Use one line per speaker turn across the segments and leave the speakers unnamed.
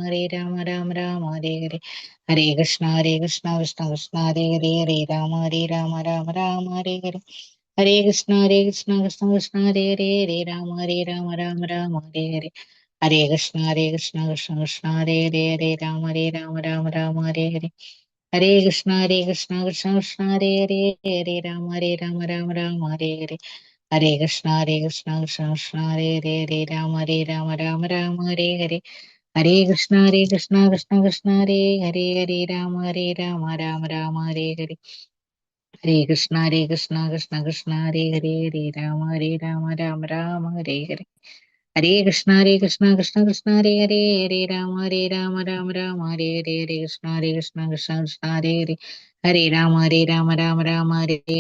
Hare Rama Rama Rama Hare Hare. Hare Krishna Hare Krishna Krishna Krishna Hare Hare, Hare Rama Hare Rama Rama Rama Hare Hare. Hare Krishna Hare Krishna Krishna Krishna Hare Hare, Hare Rama Hare Rama Rama Rama Hare Hare. Hare Krishna Hare Krishna Krishna Krishna Hare Hare, Hare Rama Hare Rama Rama Rama Hare Hare. Hare Krishna Hare Krishna Krishna Krishna Hare Hare, Hare Rama Hare Rama Rama Rama Hare Hare. Hare Krishna Hare Krishna Krishna Krishna Hare Hare, Hare Rama Hare Rama Rama Rama Hare Hare. Hare Krishna Hare Krishna Krishna Krishna Hare Hare, Hare Rama Hare Rama Rama Rama Hare Hare. Hare Krishna Hare Krishna Krishna Krishna Hare Hare, Hare Rama Hare Rama Rama Rama Hare Hare. Hare Krishna Hare Krishna Krishna Krishna Hare Hare, Hare Rama Hare Rama Rama Rama Hare Hare.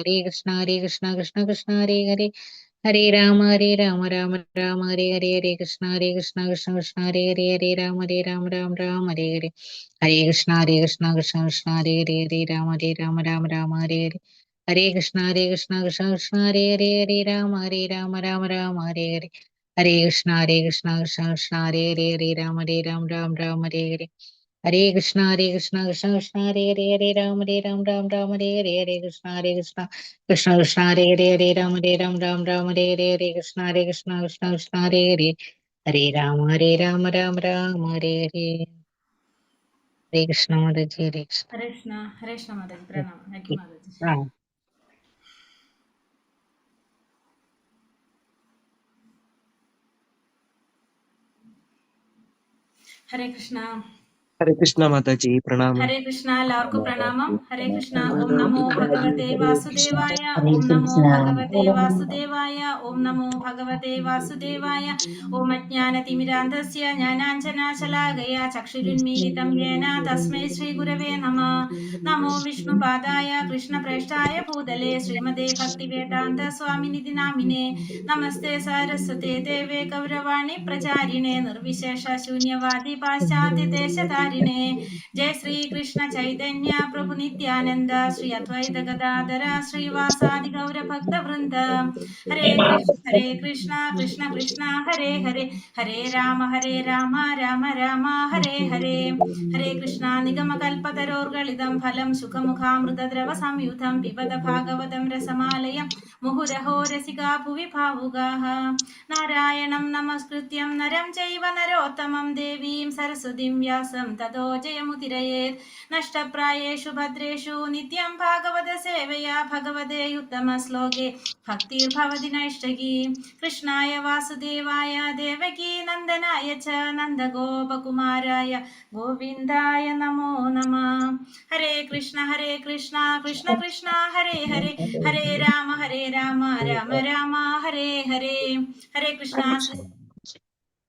Hare Krishna Hare Krishna Krishna Krishna Hare Hare, Hare Rama Hare Rama Rama Rama Hare Hare. Hare Krishna Hare Krishna Krishna Krishna Hare Hare, Hare Rama Hare Rama Rama Rama Hare Hare. Hare Krishna Hare Krishna Krishna Krishna Hare Hare, Hare Rama Hare Rama Rama Rama Hare Hare. Hare Krishna Hare Krishna Krishna Krishna Hare Hare, Hare Rama Hare Rama Rama Rama Hare Hare. Hare Krishna Hare Krishna Krishna Krishna Hare Hare, Hare Rama Hare Rama Rama Rama Hare Hare. Hare Krishna Hare Krishna Krishna Krishna Hare Hare, Hare Rama Hare Rama Rama Rama Hare Hare. Hare Krishna Hare Krishna Krishna Krishna Hare Hare, Hare Rama Hare Rama Rama Rama Hare Hare. Hare Krishna Hare Krishna Krishna Krishna Hare Hare, Hare Rama Hare Rama Rama Rama Hare Hare. Hare Krishna Hare Krishna Krishna Krishna Hare Hare, Hare Rama Hare Rama Rama Rama Hare Hare. Hare Krishna Mataji. Hare Krishna.
Hare Krishna. Hare Krishna Mataji, പ്രണാമം. Thank you Mataji.
ആ
ഹരേ കൃഷ്ണ.
ഹരേ കൃഷ്ണ മാതാജി, പ്രണാമം.
ഹരേ കൃഷ്ണ, എല്ലാവർക്കും പ്രണാമം. ഹരേ കൃഷ്ണ. ഓം നമോ
മാതാജി
ഭഗവതേ
ഹരേ കൃഷ്ണ.
വാസുദേവായ.
ഹരേ
ഓം നമോ
കൃഷ്ണ.
ഭഗവതേ വാസുദേവായ. ഓം നമോ ഭഗവതേ വാസുദേവായ. ഓം അജ്ഞാനതിമിരാന്ധസ്യ ജ്ഞാനാഞ്ജനാശലാകയാ ചക്ഷുരുന്മീലിതം യേന തസ്മൈ ശ്രീ ഗുരവേ നമ. നമോ വിഷ്ണുപാദായ കൃഷ്ണപ്രേഷ്ഠായ ഭൂതലേ ശ്രീമതേ ഭക്തിവേദാന്ത സ്വാമിനിതി നാമിനേ. നമസ്തേ സാരസ്വതേ ദേവേ ഗൗരവാണി പ്രചാരിണേ നിർവിശേഷ ശൂന്യവാദി പാശ്ചാത്യ ദേശതാരിണേ. ജയ ശ്രീ കൃഷ്ണ ചൈതന്യ പ്രഭു നിത്യാനന്ദ ശ്രീ അദ്വൈത ഗദാധര ശ്രീവാസാദി ഗൗരഭക്ത വൃന്ദ. ഹരേ കൃഷ്ണ ഹരേ കൃഷ്ണ കൃഷ്ണ കൃഷ്ണ ഹരേ ഹരേ, ഹരേ രാമ ഹരേ രാമ രാമ രാമ ഹരേ ഹരേ. ഹരേ കൃഷ്ണ. നിഗമകൽപതരോർഗളിതം ഫലം സുഖമുഖാമൃതദ്രവ സംയുതം പിബത ഭാഗവതം രസമാലയം മുഹുരഹോ രസികാ ഭുവി ഭാവുകാഃ. നാരായണം നമസ്കൃത്യം നരം ചൈവ നരോത്തമം ദേവീം സരസ്വതീം വ്യാസം തതോ ജയമുദിരയേത്. നഷ്ടപ്രായേഷു ഭദ്രേഷു നിത്യം ഭാഗവത സേവയാ ഭഗവതേ ഉത്തമ ശ്ലോകേ ഭക്തിർഭവതി നൈഷ്ടകീ. കൃഷ്ണായ വാസുദേവായ ദേവകീ നന്ദനായ ച നന്ദഗോപകുമാരായ ഗോവിന്ദായ നമോ നമ. ഹരേ കൃഷ്ണ ഹരേ കൃഷ്ണ കൃഷ്ണ കൃഷ്ണ ഹരേ ഹരേ, ഹരേ രാമ ഹരേ രാമ രാമ രാമ ഹരേ ഹരേ. ഹരേ കൃഷ്ണ.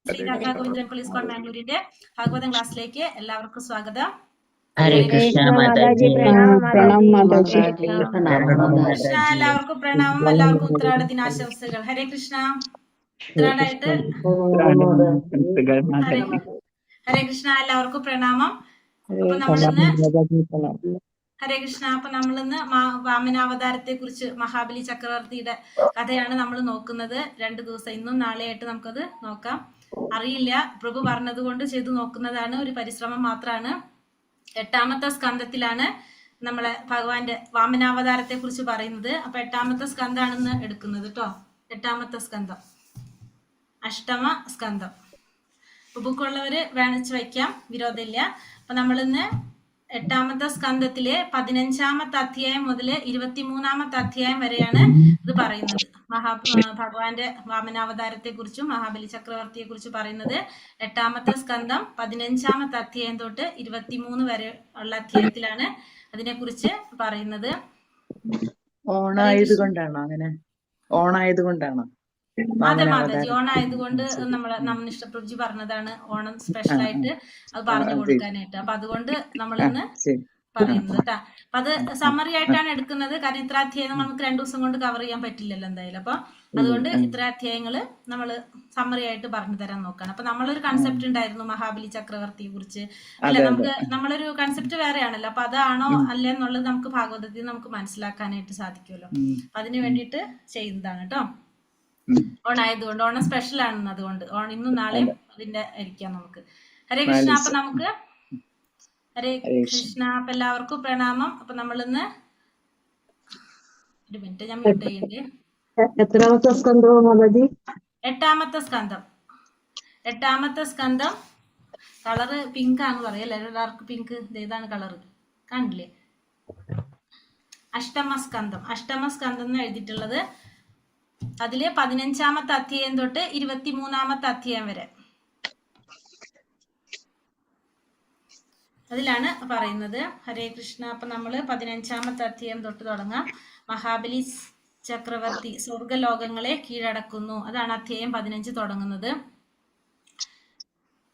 ശ്രീ രാധാ ഗോവിന്ദ ടെമ്പിൾ ഇസ്കോൺ മാംഗ്ലൂരിന്റെ ഭാഗവതം ക്ലാസ്സിലേക്ക് എല്ലാവർക്കും സ്വാഗതം.
ഹരേ
ഹരേ
കൃഷ്ണ
കൃഷ്ണ.
മാതാജി,
പ്രണാമം
പ്രണാമം
മാതാജി.
മാതാജി.
പ്രണാമം
കൃഷ്ണ,
മാതാജി.
എല്ലാവർക്കും പ്രണാമം. എല്ലാവർക്കും ഉത്രാടദിനാശംസകൾ. ഹരേ കൃഷ്ണ. ഉത്രാടായിട്ട്
ആശംസകൾ
ഹരേ
മാതാജി.
ഹരേ കൃഷ്ണ, എല്ലാവർക്കും പ്രണാമം.
ഹരേ
അപ്പൊ
കൃഷ്ണ.
നമ്മളിന്ന്
മാതാജി പ്രണാമം.
ഹരേ കൃഷ്ണ. അപ്പൊ നമ്മളിന്ന് വാമനാവതാരത്തെ കുറിച്ച് മഹാബലി ചക്രവർത്തിയുടെ കഥയാണ് നമ്മൾ നോക്കുന്നത്. 2 ദിവസം, ഇന്നും നാളെയായിട്ട് നമുക്കത് നോക്കാം. അറിയില്ല, പ്രഭു പറഞ്ഞത് കൊണ്ട് ചെയ്തു നോക്കുന്നതാണ്, ഒരു പരിശ്രമം മാത്രമാണ്. 8ാമത്തെ സ്കന്ധത്തിലാണ് നമ്മളെ ഭഗവാന്റെ വാമനാവതാരത്തെ കുറിച്ച് പറയുന്നത്. അപ്പൊ 8ാമത്തെ സ്കന്ധാണെന്ന് എടുക്കുന്നത് കേട്ടോ. 8ാമത്തെ സ്കന്ധം, അഷ്ടമ സ്കന്ധം. അപ്പൊ ബുക്കുള്ളവര് വേണിച്ച് വയ്ക്കാം, വിരോധമില്ല. അപ്പൊ നമ്മളിന്ന് 8ാമത്തെ സ്കന്ധത്തിലെ 15ാമത്തെ അധ്യായം മുതല് 23ാമത്തെ അധ്യായം വരെയാണ് ഇത് പറയുന്നത്. ഭഗവാന്റെ വാമനാവതാരത്തെ കുറിച്ചും മഹാബലി ചക്രവർത്തിയെ കുറിച്ച് പറയുന്നത് 8ാമത്തെ സ്കന്ധം 15ാമത്തെ അധ്യായം തൊട്ട് 23 വരെ ഉള്ള അധ്യായത്തിലാണ് അതിനെക്കുറിച്ച് പറയുന്നത്.
ഓണായത് കൊണ്ടാണോ അങ്ങനെ? ഓണായത് കൊണ്ടാണോ?
അതെ മാതാജി,
വാമനാവതാരം.
ഓണായതുകൊണ്ട്
ശരി.
നമ്മള് നമ്മനിഷ്ട പ്രഭുജി പറഞ്ഞതാണ് ഓണം സ്പെഷ്യൽ ആയിട്ട് അത്
ആ,
പറഞ്ഞു
ശരി.
കൊടുക്കാനായിട്ട്. അപ്പൊ അതുകൊണ്ട് നമ്മളിന്ന്
ശരി.
പറയുന്നത് കേട്ടാ. അപ്പൊ അത് സമ്മറി ആയിട്ടാണ് എടുക്കുന്നത്. കാരണം ഇത്ര അധ്യായങ്ങൾ നമുക്ക് 2 ദിവസം കൊണ്ട് കവർ ചെയ്യാൻ പറ്റില്ലല്ലോ എന്തായാലും. അപ്പൊ അതുകൊണ്ട് ഇത്ര അധ്യായങ്ങള് നമ്മള് സമ്മറി ആയിട്ട് പറഞ്ഞു തരാൻ നോക്കാണ്. അപ്പൊ നമ്മളൊരു കൺസെപ്റ്റ് ഉണ്ടായിരുന്നു മഹാബലി ചക്രവർത്തിയെ കുറിച്ച് അല്ലെ?
അതെ.
നമുക്ക് നമ്മളൊരു കൺസെപ്റ്റ് വേറെയാണല്ലോ. അപ്പൊ അതാണോ അല്ലേ എന്നുള്ളത് നമുക്ക് ഭാഗവതത്തിൽ നമുക്ക് മനസ്സിലാക്കാനായിട്ട് സാധിക്കുമല്ലോ. അപ്പൊ അതിന് വേണ്ടിയിട്ട് ചെയ്യുന്നതാണ് കേട്ടോ. ഓണായതുകൊണ്ട്, ഓണം സ്പെഷ്യൽ ആണെന്ന് അതുകൊണ്ട് ഓണം ഇന്നും നാളെയും അതിന്റെ ആയിരിക്കാം നമുക്ക്. ഹരേ
നാല്
കൃഷ്ണ. അപ്പൊ
ദിവസം.
നമുക്ക് ഹരേ
ഹരേ കൃഷ്ണ.
കൃഷ്ണ. അപ്പൊ എല്ലാവർക്കും പ്രണാമം. അപ്പൊ നമ്മളിന്ന് ഒരു മിനിറ്റ്, ഞാൻ മ്യൂട്ട് ചെയ്യുന്നുണ്ട്.
എത്രാമത്തെ സ്കന്ധം മാതാജി?
എട്ടാമത്തെ സ്കന്ധം. എട്ടാമത്തെ സ്കന്ധം കളറ് പിങ്ക് ആണെന്ന് പറയല്ലേ, ഡാർക്ക് പിങ്ക്. ഇതാണ് കളറ്, കണ്ടില്ലേ? അഷ്ടമസ്കന്ധം, അഷ്ടമസ്കന്ധം എന്ന് എഴുതിയിട്ടുള്ളത്. അതില് 15-ാമത്തെ അധ്യായം തൊട്ട് 23-ാമത്തെ അധ്യായം വരെ അതിലാണ് പറയുന്നത്. ഹരേ കൃഷ്ണ. അപ്പൊ നമ്മള് 15-ാമത്തെ അധ്യായം തൊട്ട് തുടങ്ങാം. മഹാബലി ചക്രവർത്തി സ്വർഗലോകങ്ങളെ കീഴടക്കുന്നു, അതാണ് അധ്യായം 15 തുടങ്ങുന്നത്.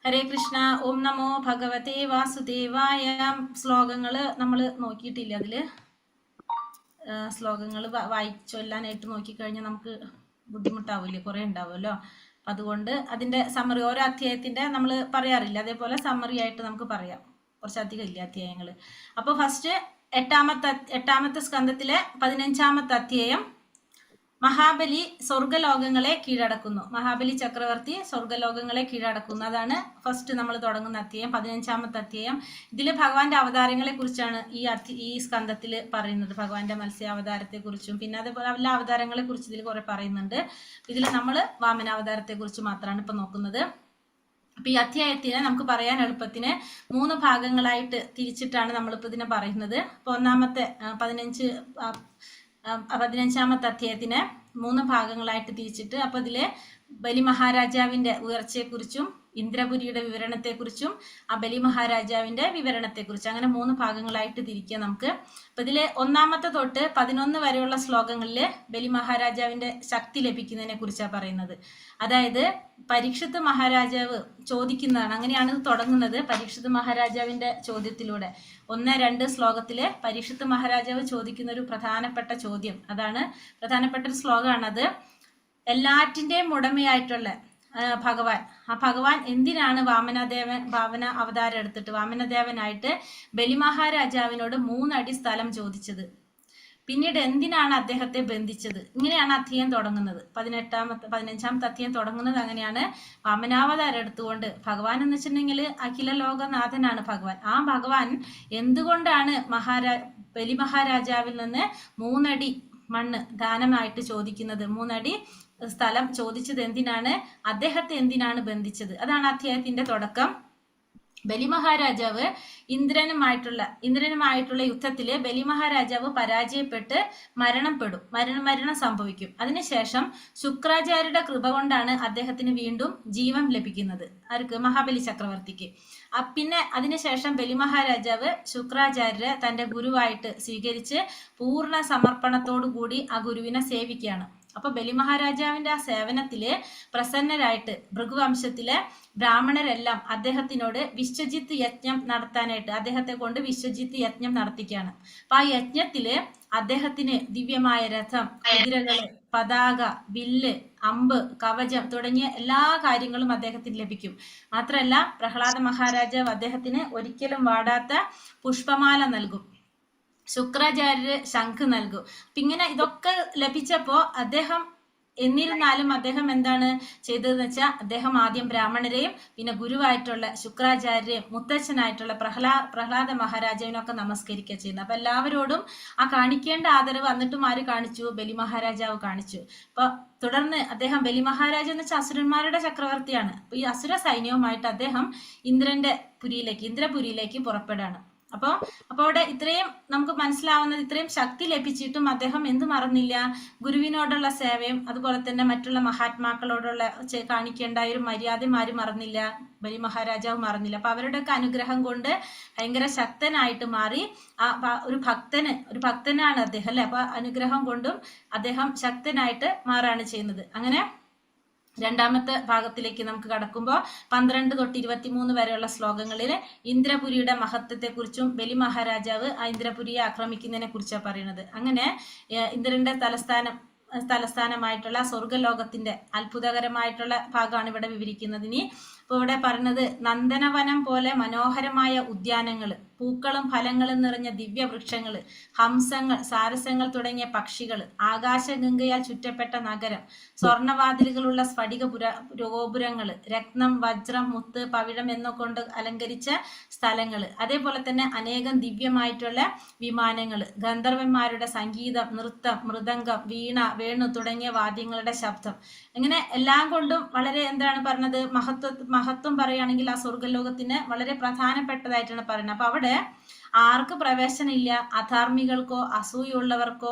ഹരേ കൃഷ്ണ. ഓം നമോ ഭഗവതേ വാസുദേവായ. ശ്ലോകങ്ങള് നമ്മൾ നോക്കിയിട്ടില്ല. അതില് ശ്ലോകങ്ങൾ വായിച്ചൊല്ലാനായിട്ട് നോക്കിക്കഴിഞ്ഞാൽ നമുക്ക് ബുദ്ധിമുട്ടാവില്ലേ, കുറെ ഉണ്ടാവുമല്ലോ. അപ്പൊ അതുകൊണ്ട് അതിന്റെ സമ്മറി, ഓരോ അധ്യായത്തിന്റെ നമ്മൾ പറയാറില്ല, അതേപോലെ സമ്മറി ആയിട്ട് നമുക്ക് പറയാം. കുറച്ചധികം ഇല്ല അധ്യായങ്ങള്. അപ്പൊ ഫസ്റ്റ് എട്ടാമത്തെ സ്കന്ധത്തിലെ 15-ാമത്തെ അധ്യായം, മഹാബലി സ്വർഗലോകങ്ങളെ കീഴടക്കുന്നു. മഹാബലി ചക്രവർത്തി സ്വർഗലോകങ്ങളെ കീഴടക്കുന്നു. അതാണ് ഫസ്റ്റ് നമ്മൾ തുടങ്ങുന്ന അധ്യായം, 15-ാമത്തെ അധ്യായം. ഇതിൽ ഭഗവാന്റെ അവതാരങ്ങളെ കുറിച്ചാണ് ഈ സ്കന്ധത്തിൽ പറയുന്നത്. ഭഗവാന്റെ മത്സ്യാവതാരത്തെ കുറിച്ചും പിന്നെ അതേപോലെ എല്ലാ അവതാരങ്ങളെ കുറിച്ച് ഇതിൽ കുറെ പറയുന്നുണ്ട്. ഇതിൽ നമ്മൾ വാമനാവതാരത്തെ കുറിച്ച് മാത്രമാണ് ഇപ്പൊ നോക്കുന്നത്. അപ്പൊ ഈ അധ്യായത്തിനെ നമുക്ക് പറയാൻ എളുപ്പത്തിന് 3 ഭാഗങ്ങളായിട്ട് തിരിച്ചിട്ടാണ് നമ്മളിപ്പോ ഇതിനെ പറയുന്നത്. അപ്പൊ ഒന്നാമത്തെ 15-ാമത്തെ അധ്യായത്തിനെ 3 ഭാഗങ്ങളായിട്ട് തിരിച്ചിട്ട്, അപ്പൊ ഇതില് ബലി മഹാരാജാവിന്റെ ഉയർച്ചയെക്കുറിച്ചും ഇന്ദ്രപുരിയുടെ വിവരണത്തെക്കുറിച്ചും ആ ബലി മഹാരാജാവിന്റെ വിവരണത്തെക്കുറിച്ചും അങ്ങനെ 3 ഭാഗങ്ങളായിട്ട് തിരിക്കാം നമുക്ക്. അപ്പൊ ഇതില് 1-ാമത്തെ തൊട്ട് 11 വരെയുള്ള ശ്ലോകങ്ങളില് ബലി മഹാരാജാവിന്റെ ശക്തി ലഭിക്കുന്നതിനെ കുറിച്ചാണ് പറയുന്നത്. അതായത് പരീക്ഷിത് മഹാരാജാവ് ചോദിക്കുന്നതാണ്, അങ്ങനെയാണ് ഇത് തുടങ്ങുന്നത്. പരീക്ഷിത് മഹാരാജാവിന്റെ ചോദ്യത്തിലൂടെ 1, 2 ശ്ലോകത്തില് പരീക്ഷിത് മഹാരാജാവ് ചോദിക്കുന്ന ഒരു പ്രധാനപ്പെട്ട ചോദ്യം, അതാണ് പ്രധാനപ്പെട്ട ഒരു ശ്ലോകമാണത്. എല്ലാറ്റിന്റെയും ഉടമയായിട്ടുള്ള ഭഗവാൻ, ആ ഭഗവാൻ എന്തിനാണ് വാമന അവതാരം എടുത്തിട്ട് വാമനദേവനായിട്ട് ബലി മഹാരാജാവിനോട് 3 അടി സ്ഥലം ചോദിച്ചത്? പിന്നീട് എന്തിനാണ് അദ്ദേഹത്തെ ബന്ധിച്ചത്? ഇങ്ങനെയാണ് അധ്യായം തുടങ്ങുന്നത്. 15-ാമത്തെ അധ്യായം തുടങ്ങുന്നത് അങ്ങനെയാണ്. വാമനാവതാരം എടുത്തുകൊണ്ട് ഭഗവാൻ എന്ന് വെച്ചിട്ടുണ്ടെങ്കിൽ അഖില ലോകനാഥനാണ് ഭഗവാൻ. ആ ഭഗവാൻ എന്തുകൊണ്ടാണ് ബലി മഹാരാജാവിൽ നിന്ന് 3 അടി മണ്ണ് ദാനമായിട്ട് ചോദിക്കുന്നത്? 3 അടി സ്ഥലം ചോദിച്ചത് എന്തിനാണ്? അദ്ദേഹത്തെ എന്തിനാണ് ബന്ധിച്ചത്? അതാണ് അധ്യായത്തിന്റെ തുടക്കം. ബലി മഹാരാജാവ് ഇന്ദ്രനുമായിട്ടുള്ള യുദ്ധത്തില് ബലി മഹാരാജാവ് പരാജയപ്പെട്ട് മരണപ്പെടും, മരണം സംഭവിക്കും. അതിനുശേഷം ശുക്രാചാര്യരുടെ കൃപ കൊണ്ടാണ് അദ്ദേഹത്തിന് വീണ്ടും ജീവൻ ലഭിക്കുന്നത്. ആർക്ക്? മഹാബലി ചക്രവർത്തിക്ക്. പിന്നെ അതിനുശേഷം ബലി മഹാരാജാവ് ശുക്രാചാര്യരെ തന്റെ ഗുരുവായിട്ട് സ്വീകരിച്ച് പൂർണ്ണ സമർപ്പണത്തോടു കൂടി ആ ഗുരുവിനെ സേവിക്കുകയാണ്. അപ്പൊ ബലി മഹാരാജാവിന്റെ ആ സേവനത്തില് പ്രസന്നരായിട്ട് ഭൃഗുവംശത്തിലെ ബ്രാഹ്മണരെല്ലാം അദ്ദേഹത്തിനോട് വിശ്വജിത്ത് യജ്ഞം നടത്താനായിട്ട് അദ്ദേഹത്തെ കൊണ്ട് വിശ്വജിത്ത് യജ്ഞം നടത്തിക്കുകയാണ്. അപ്പൊ ആ യജ്ഞത്തില് അദ്ദേഹത്തിന് ദിവ്യമായ രഥം, കുതിരകള്, പതാക, വില്ല്, അമ്പ്, കവചം തുടങ്ങിയ എല്ലാ കാര്യങ്ങളും അദ്ദേഹത്തിന് ലഭിക്കും. മാത്രമല്ല പ്രഹ്ലാദ മഹാരാജാവ് അദ്ദേഹത്തിന് ഒരിക്കലും വാടാത്ത പുഷ്പമാല നൽകും. ശുക്രാചാര്യര് ശംഖ് നൽകും. അപ്പൊ ഇങ്ങനെ ഇതൊക്കെ ലഭിച്ചപ്പോ അദ്ദേഹം എന്നിരുന്നാലും അദ്ദേഹം എന്താണ് ചെയ്തതെന്ന് വെച്ചാൽ അദ്ദേഹം ആദ്യം ബ്രാഹ്മണരെയും പിന്നെ ഗുരുവായിട്ടുള്ള ശുക്രാചാര്യരെയും മുത്തച്ഛനായിട്ടുള്ള പ്രഹ്ലാദ മഹാരാജാവിനൊക്കെ നമസ്കരിക്കുക ചെയ്യുന്നത്. അപ്പൊ എല്ലാവരോടും ആ കാണിക്കേണ്ട ആദരവ് എന്നിട്ടും ആര് കാണിച്ചു? ബലി മഹാരാജാവ് കാണിച്ചു. അപ്പൊ തുടർന്ന് അദ്ദേഹം ബലി മഹാരാജ എന്ന് വെച്ചാൽ അസുരന്മാരുടെ ചക്രവർത്തിയാണ്. അപ്പൊ ഈ അസുര സൈന്യവുമായിട്ട് അദ്ദേഹം ഇന്ദ്രപുരിയിലേക്ക് പുറപ്പെടാണ്. അപ്പൊ അപ്പൊ അവിടെ ഇത്രയും നമുക്ക് മനസ്സിലാവുന്നത്, ഇത്രയും ശക്തി ലഭിച്ചിട്ടും അദ്ദേഹം എന്ത് മറന്നില്ല? ഗുരുവിനോടുള്ള സേവയും അതുപോലെ തന്നെ മറ്റുള്ള മഹാത്മാക്കളോടുള്ള കാണിക്കേണ്ട ഒരു മര്യാദയും ആരും മറന്നില്ല, ബലി മഹാരാജാവ് മറന്നില്ല. അപ്പൊ അവരുടെയൊക്കെ അനുഗ്രഹം കൊണ്ട് ഭയങ്കര ശക്തനായിട്ട് മാറി. ആ ഒരു ഭക്തനാണ് അദ്ദേഹം അല്ലെ? അപ്പൊ അനുഗ്രഹം കൊണ്ടും അദ്ദേഹം ശക്തനായിട്ട് മാറാണ് ചെയ്യുന്നത്. അങ്ങനെ രണ്ടാമത്തെ ഭാഗത്തിലേക്ക് നമുക്ക് കടക്കുമ്പോൾ 12 തൊട്ട് 23 വരെയുള്ള ശ്ലോകങ്ങളിൽ ഇന്ദ്രപുരിയുടെ മഹത്വത്തെക്കുറിച്ചും ബലി മഹാരാജാവ് ആ ഇന്ദ്രപുരിയെ ആക്രമിക്കുന്നതിനെ കുറിച്ചാണ് പറയുന്നത്. അങ്ങനെ ഇന്ദ്രന്റെ തലസ്ഥാനമായിട്ടുള്ള സ്വർഗലോകത്തിന്റെ അത്ഭുതകരമായിട്ടുള്ള ഭാഗമാണ് ഇവിടെ വിവരിക്കുന്നത്. ഇനി അപ്പൊ ഇവിടെ പറഞ്ഞത് നന്ദനവനം പോലെ മനോഹരമായ ഉദ്യാനങ്ങള്, പൂക്കളും ഫലങ്ങളും നിറഞ്ഞ ദിവ്യവൃക്ഷങ്ങള്, ഹംസങ്ങൾ, സാരസങ്ങൾ തുടങ്ങിയ പക്ഷികള്, ആകാശഗംഗയാൽ ചുറ്റപ്പെട്ട നഗരം, സ്വർണവാതിലുകളുള്ള സ്ഫടിക ഗോപുരങ്ങള്, രത്നം, വജ്രം, മുത്ത്, പവിഴം എന്നൊക്കെ അലങ്കരിച്ച സ്ഥലങ്ങള്, അതേപോലെ തന്നെ അനേകം ദിവ്യമായിട്ടുള്ള വിമാനങ്ങള്, ഗന്ധർവന്മാരുടെ സംഗീതം, നൃത്തം, മൃദംഗം, വീണ, വേണു തുടങ്ങിയ വാദ്യങ്ങളുടെ ശബ്ദം, ഇങ്ങനെ എല്ലാം കൊണ്ടും വളരെ എന്താണ് പറഞ്ഞത്, മഹത്വം പറയുകയാണെങ്കിൽ ആ സ്വർഗലോകത്തിന് വളരെ പ്രധാനപ്പെട്ടതായിട്ടാണ് പറയുന്നത്. അപ്പൊ അവിടെ ആർക്ക് പ്രവേശനമില്ല? അധാർമികൾക്കോ അസൂയുള്ളവർക്കോ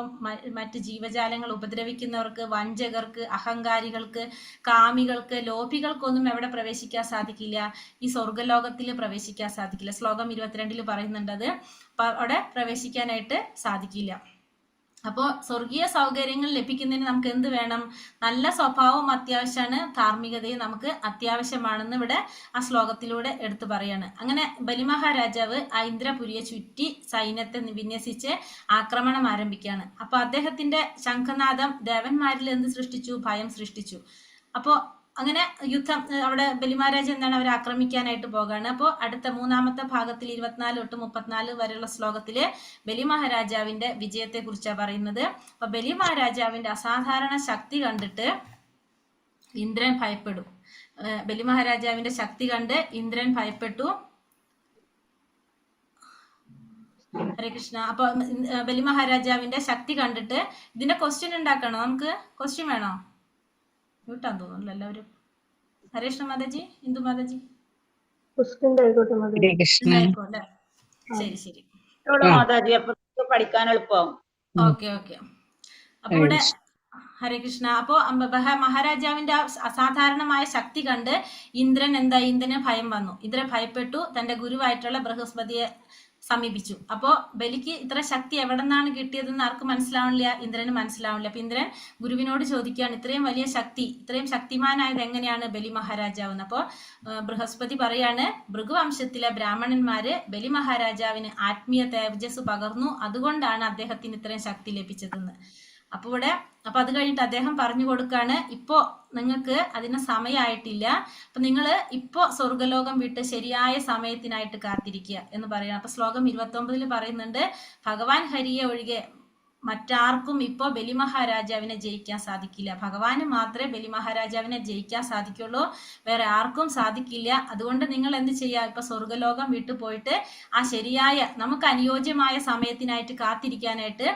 മറ്റ് ജീവജാലങ്ങൾ ഉപദ്രവിക്കുന്നവർക്ക്, വഞ്ചകർക്ക്, അഹങ്കാരികൾക്ക്, കാമികൾക്ക്, ലോഭികൾക്കൊന്നും എവിടെ പ്രവേശിക്കാൻ സാധിക്കില്ല? ഈ സ്വർഗലോകത്തിൽ പ്രവേശിക്കാൻ സാധിക്കില്ല. ശ്ലോകം 22 പറയുന്നുണ്ട് അത്. അപ്പൊ അവിടെ പ്രവേശിക്കാനായിട്ട് സാധിക്കില്ല. അപ്പോ സ്വർഗീയ സൗകര്യങ്ങൾ ലഭിക്കുന്നതിന് നമുക്ക് എന്ത് വേണം? നല്ല സ്വഭാവവും അത്യാവശ്യമാണ്, ധാർമ്മികതയും നമുക്ക് അത്യാവശ്യമാണെന്ന് ഇവിടെ ആ ശ്ലോകത്തിലൂടെ എടുത്തു പറയാണ്. അങ്ങനെ ബലിമഹാരാജാവ് ആ ഇന്ദ്രപുരിയെ ചുറ്റി സൈന്യത്തെ വിന്യസിച്ച് ആക്രമണം ആരംഭിക്കുകയാണ്. അപ്പൊ അദ്ദേഹത്തിന്റെ ശംഖനാദം ദേവന്മാരിൽ എന്ത് സൃഷ്ടിച്ചു? ഭയം സൃഷ്ടിച്ചു. അപ്പോ അങ്ങനെ യുദ്ധം അവിടെ ബലിമഹാരാജ എന്താണ് അവരെ ആക്രമിക്കാനായിട്ട് പോകാണ്. അപ്പോൾ അടുത്ത മൂന്നാമത്തെ ഭാഗത്തിൽ 24 തൊട്ട് 34 വരെയുള്ള ശ്ലോകത്തില് ബലി മഹാരാജാവിന്റെ വിജയത്തെ കുറിച്ചാണ് പറയുന്നത്. അപ്പൊ ബലി മഹാരാജാവിന്റെ അസാധാരണ ശക്തി കണ്ടിട്ട് ഇന്ദ്രൻ ഭയപ്പെടും. ബലി മഹാരാജാവിന്റെ ശക്തി കണ്ട് ഇന്ദ്രൻ ഭയപ്പെട്ടു. ഹരേ കൃഷ്ണ. അപ്പൊ ബലി മഹാരാജാവിന്റെ ശക്തി കണ്ടിട്ട് ഇതിന്റെ ക്വസ്റ്റ്യൻ ഉണ്ടാക്കണോ? നമുക്ക് ക്വസ്റ്റ്യൻ വേണോ? മ്യൂട്ടാന്ന് തോന്നുന്നു എല്ലാവരും. ഹരേ കൃഷ്ണ മാതാജി, ഇന്ദു മാതാജി.
ഹരേ കൃഷ്ണ.
ഉണ്ടായിക്കോട്ടെ. ശരി ശരി
മാതാജി, അപ്പൊ പഠിക്കാൻ എളുപ്പം.
Okay okay. അപ്പൊ ഇവിടെ ഹരേ കൃഷ്ണ. അപ്പോ മഹാരാജാവിന്റെ അസാധാരണമായ ശക്തി കണ്ട് ഇന്ദ്രൻ എന്തായി? ഇന്ദ്രന് ഭയം വന്നു. ഇന്ദ്രൻ ഭയപ്പെട്ടു. തന്റെ ഗുരുവായിട്ടുള്ള ബൃഹസ്പതിയെ സമീപിച്ചു. അപ്പോ ബലിക്ക് ഇത്ര ശക്തി എവിടെ നിന്നാണ് കിട്ടിയതെന്ന് ആർക്കും മനസ്സിലാവണില്ല, ഇന്ദ്രന് മനസ്സിലാവണില്ല. അപ്പൊ ഇന്ദ്രൻ ഗുരുവിനോട് ചോദിക്കുകയാണ്, ഇത്രയും വലിയ ശക്തി, ഇത്രയും ശക്തിമാനായത് എങ്ങനെയാണ് ബലി മഹാരാജാവെന്ന്. അപ്പോ ബൃഹസ്പതി പറയാണ്, ഭൃഗുവംശത്തിലെ ബ്രാഹ്മണന്മാര് ബലി മഹാരാജാവിന് ആത്മീയ തേജസ് പകർന്നു, അതുകൊണ്ടാണ് അദ്ദേഹത്തിന് ഇത്രയും ശക്തി ലഭിച്ചതെന്ന്. അപ്പൊ ഇവിടെ അപ്പൊ അത് കഴിഞ്ഞിട്ട് അദ്ദേഹം പറഞ്ഞു കൊടുക്കാണ്, ഇപ്പോ നിങ്ങൾക്ക് അതിന് സമയമായിട്ടില്ല, അപ്പൊ നിങ്ങള് ഇപ്പോ സ്വർഗലോകം വിട്ട് ശരിയായ സമയത്തിനായിട്ട് കാത്തിരിക്കുക എന്ന് പറയണം. അപ്പൊ ശ്ലോകം 29 പറയുന്നുണ്ട്, ഭഗവാൻ ഹരിയെ ഒഴികെ മറ്റാർക്കും ഇപ്പോ ബലി മഹാരാജാവിനെ ജയിക്കാൻ സാധിക്കില്ല. ഭഗവാന് മാത്രമേ ബലി മഹാരാജാവിനെ ജയിക്കാൻ സാധിക്കുള്ളൂ, വേറെ ആർക്കും സാധിക്കില്ല. അതുകൊണ്ട് നിങ്ങൾ എന്ത് ചെയ്യുക, ഇപ്പൊ സ്വർഗലോകം വിട്ടു പോയിട്ട് ആ ശരിയായ നമുക്ക് അനുയോജ്യമായ സമയത്തിനായിട്ട് കാത്തിരിക്കാനായിട്ട്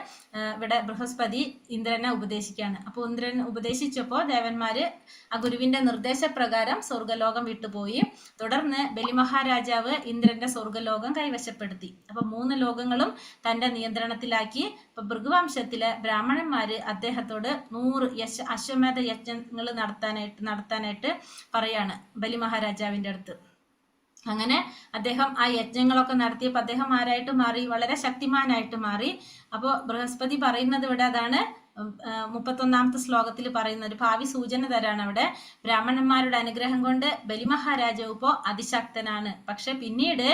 ഇവിടെ ബൃഹസ്പതി ഇന്ദ്രനെ ഉപദേശിക്കുകയാണ്. അപ്പൊ ഇന്ദ്രൻ ഉപദേശിച്ചപ്പോ ദേവന്മാര് ആ ഗുരുവിന്റെ നിർദ്ദേശപ്രകാരം സ്വർഗലോകം വിട്ടുപോയി. തുടർന്ന് ബലി മഹാരാജാവ് ഇന്ദ്രന്റെ സ്വർഗലോകം കൈവശപ്പെടുത്തി. അപ്പൊ 3 ലോകങ്ങളും തന്റെ നിയന്ത്രണത്തിലാക്കി. അപ്പൊ ഭൃഗുവംശത്തിലെ ബ്രാഹ്മണന്മാര് അദ്ദേഹത്തോട് 100 അശ്വമേധ യജ്ഞങ്ങൾ നടത്താനായിട്ട് പറയാണ് ബലി മഹാരാജാവിന്റെ അടുത്ത്. അങ്ങനെ അദ്ദേഹം ആ യജ്ഞങ്ങളൊക്കെ നടത്തിയപ്പോ അദ്ദേഹം ആരായിട്ട് മാറി? വളരെ ശക്തിമാനായിട്ട് മാറി. അപ്പോ ബൃഹസ്പതി പറയുന്നത് ഇവിടെ അതാണ്, 31-ാമത്തെ ശ്ലോകത്തിൽ പറയുന്ന ഒരു ഭാവി സൂചന തരാണ് അവിടെ. ബ്രാഹ്മണന്മാരുടെ അനുഗ്രഹം കൊണ്ട് ബലി മഹാരാജാവ് ഇപ്പോ അതിശക്തനാണ്. പക്ഷെ പിന്നീട്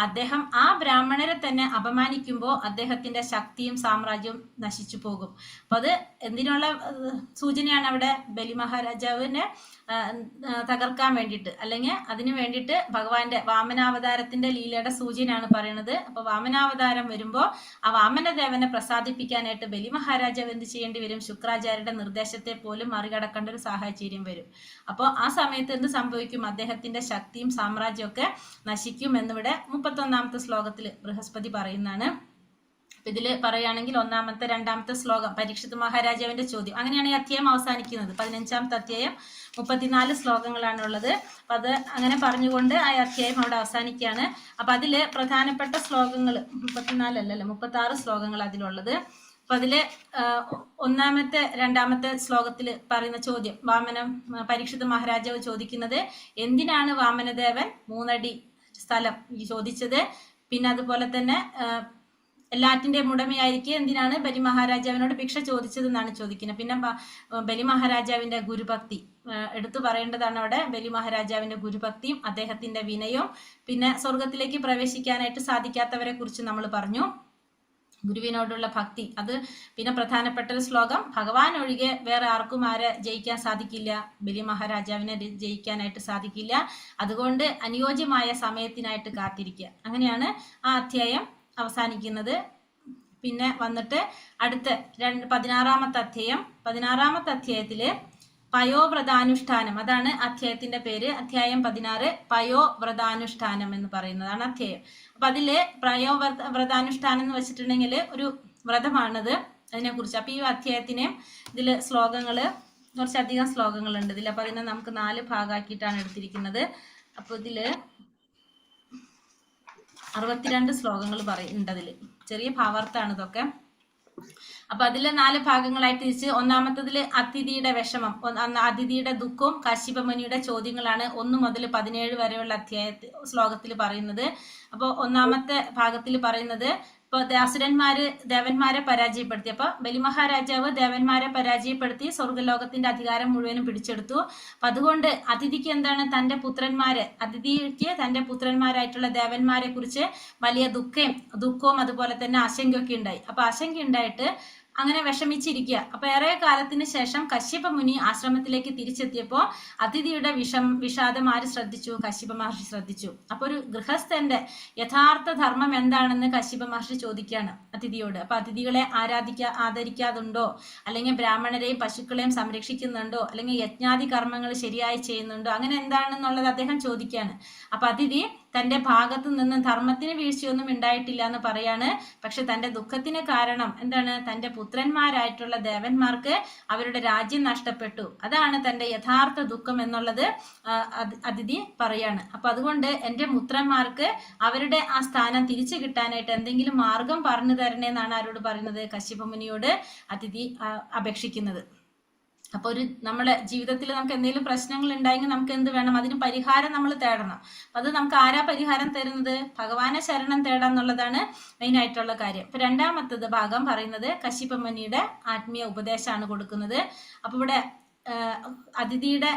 അദ്ദേഹം ആ ബ്രാഹ്മണരെ തന്നെ അപമാനിക്കുമ്പോ അദ്ദേഹത്തിന്റെ ശക്തിയും സാമ്രാജ്യവും നശിച്ചു പോകും. അപ്പൊ അത് എന്തിനുള്ള സൂചനയാണ് അവിടെ? ബലി മഹാരാജാവിനെ തകർക്കാൻ വേണ്ടിയിട്ട്, അല്ലെങ്കിൽ അതിനു വേണ്ടിയിട്ട് ഭഗവാന്റെ വാമനാവതാരത്തിന്റെ ലീലയുടെ സൂചനയാണ് പറയണത്. അപ്പൊ വാമനാവതാരം വരുമ്പോ ആ വാമനദേവനെ പ്രസാദിപ്പിക്കാനായിട്ട് ബലി മഹാരാജാവ് എന്ത് ചെയ്യേണ്ടി വരും? ശുക്രാചാര്യരുടെ നിർദ്ദേശത്തെ പോലും മറികടക്കേണ്ട ഒരു സാഹചര്യം വരും. അപ്പോ ആ സമയത്ത് എന്ത് സംഭവിക്കും? അദ്ദേഹത്തിന്റെ ശക്തിയും സാമ്രാജ്യവും ഒക്കെ നശിക്കും എന്നിവിടെ 31-ാമത്തെ ശ്ലോകത്തിൽ ബൃഹസ്പതി പറയുന്നതാണ്. ഇതില് പറയുകയാണെങ്കിൽ 1-ാമത്തെ 2-ാമത്തെ ശ്ലോകം പരീക്ഷിത് മഹാരാജാവിന്റെ ചോദ്യം. അങ്ങനെയാണ് ഈ അധ്യായം അവസാനിക്കുന്നത്. 15-ാമത്തെ അധ്യായം 34 ശ്ലോകങ്ങളാണുള്ളത്. അപ്പൊ അത് അങ്ങനെ പറഞ്ഞുകൊണ്ട് ആ അധ്യായം അവിടെ അവസാനിക്കുകയാണ്. അപ്പൊ അതില് പ്രധാനപ്പെട്ട ശ്ലോകങ്ങൾ 34 അല്ലല്ലോ, 36 ശ്ലോകങ്ങൾ അതിലുള്ളത്. അപ്പൊ അതില് 1-ാമത്തെ 2-ാമത്തെ ശ്ലോകത്തിൽ പറയുന്ന ചോദ്യം, വാമനം പരീക്ഷിത് മഹാരാജാവ് ചോദിക്കുന്നത് എന്തിനാണ് വാമനദേവൻ 3 അടി സ്ഥലം ചോദിച്ചത്? പിന്നെ അതുപോലെ തന്നെ എല്ലാറ്റിന്റെയും ഉടമയായിരിക്കെ എന്തിനാണ് ബലി മഹാരാജാവിനോട് ഭിക്ഷ ചോദിച്ചതെന്നാണ് ചോദിക്കുന്നത്. പിന്നെ ബലി മഹാരാജാവിന്റെ ഗുരുഭക്തി എടുത്തു പറയേണ്ടതാണ് അവിടെ. ബലി മഹാരാജാവിന്റെ ഗുരുഭക്തിയും അദ്ദേഹത്തിന്റെ വിനയവും, പിന്നെ സ്വർഗത്തിലേക്ക് പ്രവേശിക്കാനായിട്ട് സാധിക്കാത്തവരെ കുറിച്ച് നമ്മൾ പറഞ്ഞു. ഗുരുവിനോടുള്ള ഭക്തി അത് പിന്നെ പ്രധാനപ്പെട്ട ഒരു ശ്ലോകം, ഭഗവാൻ ഒഴികെ വേറെ ആർക്കും ആരെ ജയിക്കാൻ സാധിക്കില്ല, ബലി മഹാരാജാവിനെ ജയിക്കാനായിട്ട് സാധിക്കില്ല. അതുകൊണ്ട് അനുയോജ്യമായ സമയത്തിനായിട്ട് കാത്തിരിക്കുക. അങ്ങനെയാണ് ആ അധ്യായം അവസാനിക്കുന്നത്. പിന്നെ വന്നിട്ട് അടുത്ത 16-ാമത്തെ അധ്യായം. 16-ാമത്തെ അധ്യായത്തില് പയോവ്രതാനുഷ്ഠാനം, അതാണ് അധ്യായത്തിന്റെ പേര്. അധ്യായം 16 പയോവ്രതാനുഷ്ഠാനം എന്ന് പറയുന്നതാണ് അധ്യായം. അപ്പൊ അതില് വ്രതാനുഷ്ഠാനം എന്ന് വെച്ചിട്ടുണ്ടെങ്കിൽ ഒരു വ്രതമാണത്, അതിനെ കുറിച്ച്. അപ്പൊ ഈ അധ്യായത്തിനെ ഇതില് ശ്ലോകങ്ങള് കുറച്ചധികം ശ്ലോകങ്ങളുണ്ട് ഇതിൽ. അപ്പൊ അതിനെ നമുക്ക് 4 ഭാഗമാക്കിയിട്ടാണ് എടുത്തിരിക്കുന്നത്. അപ്പൊ ഇതില് 62 ശ്ലോകങ്ങൾ പറയുന്നുണ്ട് അതില്. ചെറിയ ഭാവാർത്ഥാണ് ഇതൊക്കെ. അപ്പൊ അതില് 4 ഭാഗങ്ങളായി തിരിച്ച്, ഒന്നാമത്തതില് അതിഥിയുടെ വിഷമം, അതിഥിയുടെ ദുഃഖവും കാശ്യപമുനിയുടെ ചോദ്യങ്ങളാണ് 1 മുതൽ 17 വരെയുള്ള അധ്യായ ശ്ലോകത്തിൽ പറയുന്നത്. അപ്പൊ ഒന്നാമത്തെ ഭാഗത്തിൽ പറയുന്നത്, ഇപ്പൊ അസുരന്മാര് ദേവന്മാരെ പരാജയപ്പെടുത്തി. അപ്പൊ ബലിമഹാരാജാവ് ദേവന്മാരെ പരാജയപ്പെടുത്തി സ്വർഗലോകത്തിന്റെ അധികാരം മുഴുവനും പിടിച്ചെടുത്തു. അപ്പൊ അതുകൊണ്ട് അതിഥിക്ക് എന്താണ്, തന്റെ പുത്രന്മാര്, അതിഥിക്ക് തന്റെ പുത്രന്മാരായിട്ടുള്ള ദേവന്മാരെ കുറിച്ച് വലിയ ദുഃഖവും അതുപോലെ തന്നെ ആശങ്കയൊക്കെ ഉണ്ടായി. അപ്പൊ ആശങ്ക ഉണ്ടായിട്ട് അങ്ങനെ വിഷമിച്ചിരിക്കുക. അപ്പൊ ഏറെ കാലത്തിന് ശേഷം കശ്യപ മുനി ആശ്രമത്തിലേക്ക് തിരിച്ചെത്തിയപ്പോ അതിഥിയുടെ വിഷാദം ആര് ശ്രദ്ധിച്ചു? കശ്യപ മഹർഷി ശ്രദ്ധിച്ചു. അപ്പൊ ഒരു ഗൃഹസ്ഥന്റെ യഥാർത്ഥ ധർമ്മം എന്താണെന്ന് കശ്യപ മഹർഷി ചോദിക്കുകയാണ് അതിഥിയോട്. അപ്പൊ അതിഥികളെ ആദരിക്കാതുണ്ടോ, അല്ലെങ്കിൽ ബ്രാഹ്മണരെയും പശുക്കളെയും സംരക്ഷിക്കുന്നുണ്ടോ, അല്ലെങ്കിൽ യജ്ഞാദി കർമ്മങ്ങൾ ശരിയായി ചെയ്യുന്നുണ്ടോ, അങ്ങനെ എന്താണെന്നുള്ളത് അദ്ദേഹം ചോദിക്കുകയാണ്. അപ്പൊ അതിഥി തന്റെ ഭാഗത്തു നിന്ന് ധർമ്മത്തിന് വീഴ്ചയൊന്നും ഉണ്ടായിട്ടില്ല എന്ന് പറയാണ്. പക്ഷെ തന്റെ ദുഃഖത്തിന് കാരണം എന്താണ്? തന്റെ പുത്രന്മാരായിട്ടുള്ള ദേവന്മാർക്ക് അവരുടെ രാജ്യം നഷ്ടപ്പെട്ടു, അതാണ് തന്റെ യഥാർത്ഥ ദുഃഖം എന്നുള്ളത് അതിഥി പറയാണ്. അപ്പൊ അതുകൊണ്ട് എന്റെ പുത്രന്മാർക്ക് അവരുടെ ആ സ്ഥാനം തിരിച്ചു കിട്ടാനായിട്ട് എന്തെങ്കിലും മാർഗം പറഞ്ഞു തരണേന്നാണ് ആരോട് പറയുന്നത്? കശ്യപമുനിയോട് അതിഥി അപേക്ഷിക്കുന്നത്. അപ്പൊ ഒരു നമ്മുടെ ജീവിതത്തിൽ നമുക്ക് എന്തെങ്കിലും പ്രശ്നങ്ങൾ ഉണ്ടായെങ്കിൽ നമുക്ക് എന്ത് വേണം? അതിന് പരിഹാരം നമ്മൾ തേടണം. അപ്പൊ അത് നമുക്ക് ആരാ പരിഹാരം തരുന്നത്? ഭഗവാനെ ശരണം തേടാന്നുള്ളതാണ് മെയിൻ ആയിട്ടുള്ള കാര്യം. അപ്പൊ രണ്ടാമത്തത് ഭാഗം പറയുന്നത് കശ്യപമുനിയുടെ ആത്മീയ ഉപദേശമാണ് കൊടുക്കുന്നത്. അപ്പൊ ഇവിടെ അതിഥിയുടെ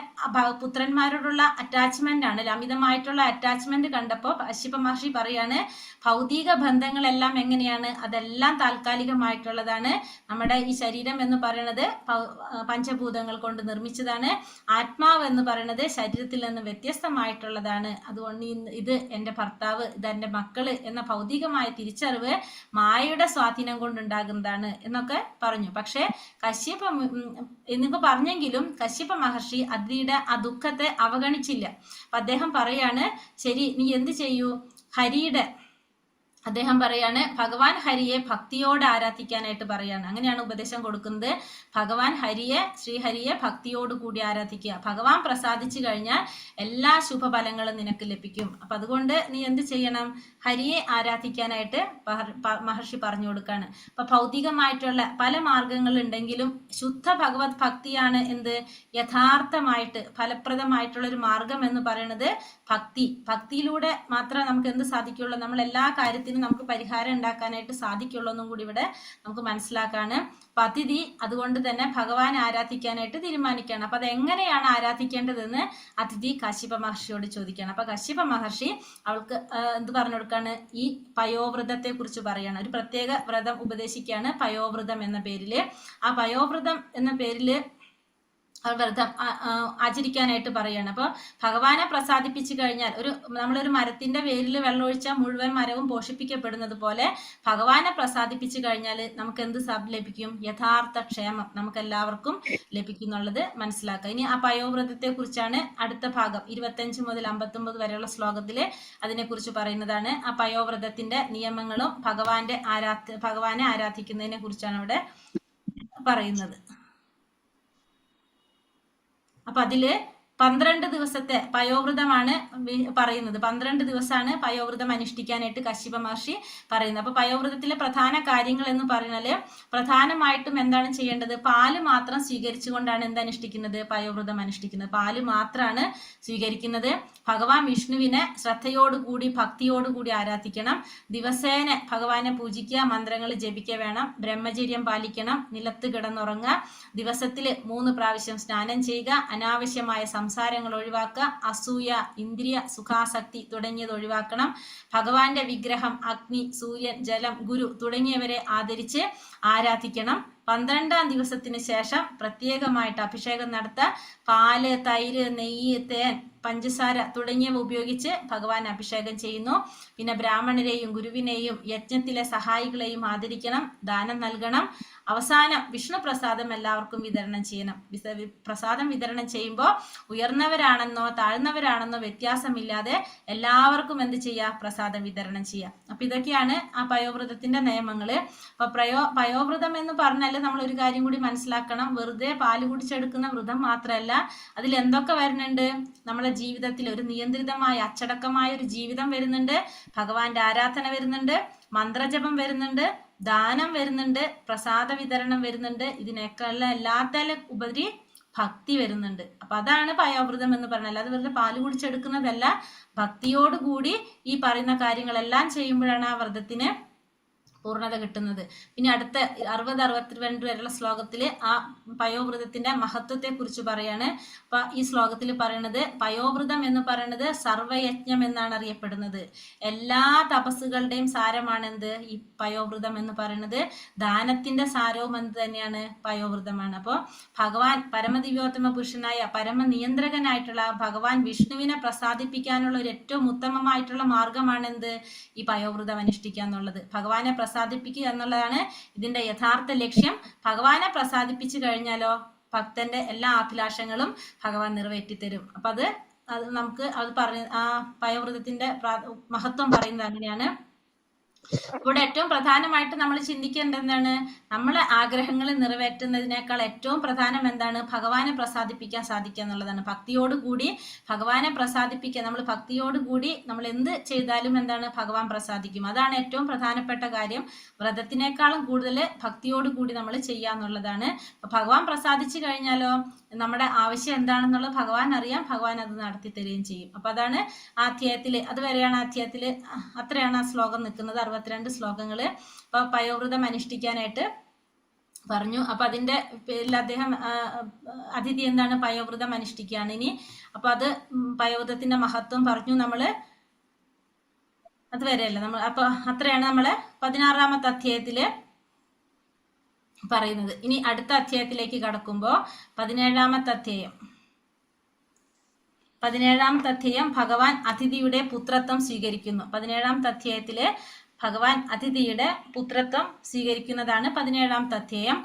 പുത്രന്മാരോടുള്ള അറ്റാച്ച്മെന്റ് ആണ്, അമിതമായിട്ടുള്ള അറ്റാച്ച്മെന്റ് കണ്ടപ്പോ കശ്യപ മഹർഷി പറയാണ്, ഭൗതിക ബന്ധങ്ങളെല്ലാം എങ്ങനെയാണ്? അതെല്ലാം താൽക്കാലികമായിട്ടുള്ളതാണ്. നമ്മുടെ ഈ ശരീരം എന്ന് പറയുന്നത് പഞ്ചഭൂതങ്ങൾ കൊണ്ട് നിർമ്മിച്ചതാണ്. ആത്മാവ് എന്ന് പറയുന്നത് ശരീരത്തിൽ നിന്ന് വ്യത്യസ്തമായിട്ടുള്ളതാണ്. അതുകൊണ്ട് ഇത് എൻ്റെ ഭർത്താവ്, ഇത് എൻ്റെ മക്കള് എന്ന ഭൗതികമായ തിരിച്ചറിവ് മായയുടെ സ്വാധീനം കൊണ്ടുണ്ടാകുന്നതാണ് എന്നൊക്കെ പറഞ്ഞു. പക്ഷെ കശ്യപ എന്നൊക്കെ പറഞ്ഞെങ്കിലും കശ്യപ മഹർഷി അതിഥിയുടെ ആ ദുഃഖത്തെ അവഗണിച്ചില്ല. അപ്പൊ അദ്ദേഹം പറയാണ്, ശരി നീ എന്ത് ചെയ്യൂ? ഹരിയുടെ, അദ്ദേഹം പറയാണ്, ഭഗവാൻ ഹരിയെ ഭക്തിയോട് ആരാധിക്കാനായിട്ട് പറയാണ്. അങ്ങനെയാണ് ഉപദേശം കൊടുക്കുന്നത്. ഭഗവാൻ ഹരിയെ, ശ്രീഹരിയെ ഭക്തിയോട് കൂടി ആരാധിക്കുക. ഭഗവാൻ പ്രസാദിച്ചു കഴിഞ്ഞാൽ എല്ലാ ശുഭഫലങ്ങളും നിനക്ക് ലഭിക്കും. അപ്പൊ അതുകൊണ്ട് നീ എന്ത് ചെയ്യണം? ഹരിയെ ആരാധിക്കാനായിട്ട് മഹർഷി പറഞ്ഞു കൊടുക്കാണ്. അപ്പൊ ഭൗതികമായിട്ടുള്ള പല മാർഗങ്ങൾ ഉണ്ടെങ്കിലും ശുദ്ധ ഭഗവത് ഭക്തിയാണ് എന്ത്? യഥാർത്ഥമായിട്ട് ഫലപ്രദമായിട്ടുള്ള ഒരു മാർഗം എന്ന് പറയുന്നത് ഭക്തി. ഭക്തിയിലൂടെ മാത്രമേ നമുക്ക് എന്ത് സാധിക്കുള്ളൂ? നമ്മൾ എല്ലാ കാര്യത്തിനും നമുക്ക് പരിഹാരം ഉണ്ടാക്കാനായിട്ട് സാധിക്കുള്ളൂ എന്നും കൂടി ഇവിടെ നമുക്ക് മനസ്സിലാക്കാണ്. അപ്പൊ അതിഥി അതുകൊണ്ട് തന്നെ ഭഗവാൻ ആരാധിക്കാനായിട്ട് തീരുമാനിക്കുകയാണ്. അപ്പൊ അതെങ്ങനെയാണ് ആരാധിക്കേണ്ടതെന്ന് അതിഥി കശ്യപ മഹർഷിയോട് ചോദിക്കുകയാണ്. അപ്പൊ കശ്യപ മഹർഷി അവൾക്ക് എന്ത് പറഞ്ഞു കൊടുക്കാണ്? ഈ പയോവ്രതത്തെ കുറിച്ച് പറയാണ്. ഒരു പ്രത്യേക വ്രതം ഉപദേശിക്കുകയാണ് പയോവ്രതം എന്ന പേരില്. ആ പയോവ്രതം എന്ന പേരില് വ്രതം ആചരിക്കാനായിട്ട് പറയാണ്. അപ്പൊ ഭഗവാനെ പ്രസാദിപ്പിച്ചു കഴിഞ്ഞാൽ നമ്മളൊരു മരത്തിന്റെ വേരിൽ വെള്ളമൊഴിച്ചാൽ മുഴുവൻ മരവും പോഷിപ്പിക്കപ്പെടുന്നത് പോലെ ഭഗവാനെ പ്രസാദിപ്പിച്ചു കഴിഞ്ഞാൽ നമുക്ക് എന്ത് ലഭിക്കും? യഥാർത്ഥ ക്ഷേമം നമുക്ക് എല്ലാവർക്കും ലഭിക്കും എന്നുള്ളത് മനസ്സിലാക്കുക. ഇനി ആ പയോവ്രതത്തെ കുറിച്ചാണ് അടുത്ത ഭാഗം 25 മുതൽ 59 വരെയുള്ള ശ്ലോകത്തില് അതിനെക്കുറിച്ച് പറയുന്നതാണ്. ആ പയോവ്രതത്തിന്റെ നിയമങ്ങളും ഭഗവാനെ ആരാധിക്കുന്നതിനെ കുറിച്ചാണ് അവിടെ പറയുന്നത്. അപ്പൊ അതില് 12 ദിവസത്തെ പയോവ്രതമാണ് പറയുന്നത്. 12 ദിവസമാണ് പയോവ്രതം അനുഷ്ഠിക്കാനായിട്ട് കശ്യപ മഹർഷി പറയുന്നത്. അപ്പൊ പയോവ്രതത്തിലെ പ്രധാന കാര്യങ്ങൾ എന്ന് പറഞ്ഞാല് പ്രധാനമായിട്ടും എന്താണ് ചെയ്യേണ്ടത്? പാല് മാത്രം സ്വീകരിച്ചുകൊണ്ടാണ് എന്ത് അനുഷ്ഠിക്കുന്നത്? പയോവ്രതം അനുഷ്ഠിക്കുന്നത്. പാല് മാത്രമാണ് സ്വീകരിക്കുന്നത്. ഭഗവാൻ വിഷ്ണുവിനെ ശ്രദ്ധയോടുകൂടി ഭക്തിയോടുകൂടി ആരാധിക്കണം. ദിവസേന ഭഗവാനെ പൂജിക്കുക, മന്ത്രങ്ങൾ ജപിക്കുക വേണം. ബ്രഹ്മചര്യം പാലിക്കണം, നിലത്ത് കിടന്നുറങ്ങുക, ദിവസത്തിൽ 3 പ്രാവശ്യം സ്നാനം ചെയ്യുക, അനാവശ്യമായ സംസാരങ്ങൾ ഒഴിവാക്കുക, അസൂയ, ഇന്ദ്രിയ സുഖാസക്തി തുടങ്ങിയത് ഒഴിവാക്കണം. ഭഗവാന്റെ വിഗ്രഹം, അഗ്നി, സൂര്യൻ, ജലം, ഗുരു തുടങ്ങിയവരെ ആദരിച്ച് ആരാധിക്കണം. 12-ാം ദിവസത്തിന് ശേഷം പ്രത്യേകമായിട്ട് അഭിഷേകം നടത്തുക. പാല്, തൈര്, നെയ്യ്, തേൻ, പഞ്ചസാര തുടങ്ങിയവ ഉപയോഗിച്ച് ഭഗവാൻ അഭിഷേകം ചെയ്യുന്നു. പിന്നെ ബ്രാഹ്മണരെയും ഗുരുവിനെയും യജ്ഞത്തിലെ സഹായികളെയും ആദരിക്കണം, ദാനം നൽകണം. അവസാനം വിഷ്ണു പ്രസാദം എല്ലാവർക്കും വിതരണം ചെയ്യണം. പ്രസാദം വിതരണം ചെയ്യുമ്പോൾ ഉയർന്നവരാണെന്നോ താഴ്ന്നവരാണെന്നോ വ്യത്യാസമില്ലാതെ എല്ലാവർക്കും എന്ത് ചെയ്യാ? പ്രസാദം വിതരണം ചെയ്യാം. അപ്പൊ ഇതൊക്കെയാണ് ആ പയോവ്രതത്തിന്റെ നിയമങ്ങള്. അപ്പൊ പയോവ്രതം എന്ന് പറഞ്ഞാല് നമ്മൾ ഒരു കാര്യം കൂടി മനസ്സിലാക്കണം. വെറുതെ പാല് കുടിച്ചെടുക്കുന്ന വ്രതം മാത്രമല്ല, അതിൽ എന്തൊക്കെ വരുന്നുണ്ട്? നമ്മളെ ജീവിതത്തിൽ ഒരു നിയന്ത്രിതമായ അച്ചടക്കമായ ഒരു ജീവിതം വരുന്നുണ്ട്, ഭഗവാന്റെ ആരാധന വരുന്നുണ്ട്, മന്ത്രജപം വരുന്നുണ്ട്, ദാനം വരുന്നുണ്ട്, പ്രസാദ വിതരണം വരുന്നുണ്ട്. ഇതിനേക്കാൾ എല്ലാത്തേലും ഉപരി ഭക്തി വരുന്നുണ്ട്. അപ്പൊ അതാണ് പയോവ്രതം എന്ന് പറഞ്ഞാൽ. അത് വെറുതെ പാല് കുടിച്ചെടുക്കുന്നതല്ല, ഭക്തിയോടുകൂടി ഈ പറയുന്ന കാര്യങ്ങളെല്ലാം ചെയ്യുമ്പോഴാണ് ആ വ്രതത്തിന് പൂർണ്ണത കിട്ടുന്നത്. പിന്നെ അടുത്ത 60-62 വരെയുള്ള ശ്ലോകത്തില് ആ പയോവ്രതത്തിന്റെ മഹത്വത്തെ കുറിച്ച് പറയാണ്. അപ്പൊ ഈ ശ്ലോകത്തിൽ പറയണത് പയോവ്രതം എന്ന് പറയുന്നത് സർവയജ്ഞം എന്നാണ് അറിയപ്പെടുന്നത്. എല്ലാ തപസ്സുകളുടെയും സാരമാണ് എന്ത്? ഈ പയോവ്രതം എന്ന് പറയുന്നത്. ദാനത്തിന്റെ സാരവും എന്ത് തന്നെയാണ്? പയോവ്രതമാണ്. അപ്പോ ഭഗവാൻ പരമദിവ്യോത്തമ പുരുഷനായ പരമനിയന്ത്രകനായിട്ടുള്ള ഭഗവാൻ വിഷ്ണുവിനെ പ്രസാദിപ്പിക്കാനുള്ള ഒരു ഏറ്റവും ഉത്തമമായിട്ടുള്ള മാർഗമാണ് എന്ത്? ഈ പയോവ്രതം അനുഷ്ഠിക്കുക എന്നുള്ളത്. ഭഗവാനെ പ്രസാദിപ്പിക്കുക എന്നുള്ളതാണ് ഇതിന്റെ യഥാർത്ഥ ലക്ഷ്യം. ഭഗവാനെ പ്രസാദിപ്പിച്ചു കഴിഞ്ഞാലോ ഭക്തന്റെ എല്ലാ അഭിലാഷങ്ങളും ഭഗവാൻ നിറവേറ്റിത്തരും. അപ്പൊ അത് അത് നമുക്ക് അത് പറഞ്ഞ ആ പയോവ്രതത്തിന്റെ മഹത്വം പറയുന്നത് അങ്ങനെയാണ്. ഇവിടെ ഏറ്റവും പ്രധാനമായിട്ട് നമ്മൾ ചിന്തിക്കേണ്ടത് എന്താണ്? നമ്മളെ ആഗ്രഹങ്ങൾ നിറവേറ്റുന്നതിനേക്കാൾ ഏറ്റവും പ്രധാനം എന്താണ്? ഭഗവാനെ പ്രസാദിപ്പിക്കാൻ സാധിക്കുക എന്നുള്ളതാണ്. ഭക്തിയോടുകൂടി ഭഗവാനെ പ്രസാദിപ്പിക്കുക. നമ്മൾ ഭക്തിയോടുകൂടി നമ്മൾ എന്ത് ചെയ്താലും എന്താണ്? ഭഗവാൻ പ്രസാദിക്കും. അതാണ് ഏറ്റവും പ്രധാനപ്പെട്ട കാര്യം. വ്രതത്തിനേക്കാളും കൂടുതൽ ഭക്തിയോടുകൂടി നമ്മൾ ചെയ്യാന്നുള്ളതാണ്. ഭഗവാൻ പ്രസാദിച്ചു കഴിഞ്ഞാലോ നമ്മുടെ ആവശ്യം എന്താണെന്നുള്ളത് ഭഗവാൻ അറിയാം, ഭഗവാൻ അത് നടത്തി തരികയും ചെയ്യും. അപ്പൊ അതാണ് ആ അധ്യായത്തില്, അതുവരെയാണ് ആ അധ്യായത്തില്, അത്രയാണ് ആ ശ്ലോകം നിൽക്കുന്നത്, 62 ശ്ലോകങ്ങള്. അപ്പൊ പയോവ്രതം അനുഷ്ഠിക്കാനായിട്ട് പറഞ്ഞു. അപ്പൊ അതിന്റെ പേരിൽ അദ്ദേഹം അതിഥി എന്താണ്? പയോവ്രതം അനുഷ്ഠിക്കുകയാണ് ഇനി. അപ്പൊ അത് പയോവ്രതത്തിന്റെ മഹത്വം പറഞ്ഞു നമ്മള്, അതുവരെയല്ല നമ്മൾ. അപ്പൊ അത്രയാണ് നമ്മള് 16-ാമത്തെ അധ്യായത്തില് പറയുന്നത്. ഇനി അടുത്ത അധ്യായത്തിലേക്ക് കടക്കുമ്പോ 17-ാമത്തെ അധ്യായം. 17-ാമത്തെ അധ്യായം ഭഗവാൻ അതിഥിയുടെ പുത്രത്വം സ്വീകരിക്കുന്നു. 17-ാമത്തെ അധ്യായത്തില് ഭഗവാൻ അതിഥിയുടെ പുത്രത്വം സ്വീകരിക്കുന്നതാണ് 17-ാമത്തെ അധ്യായം.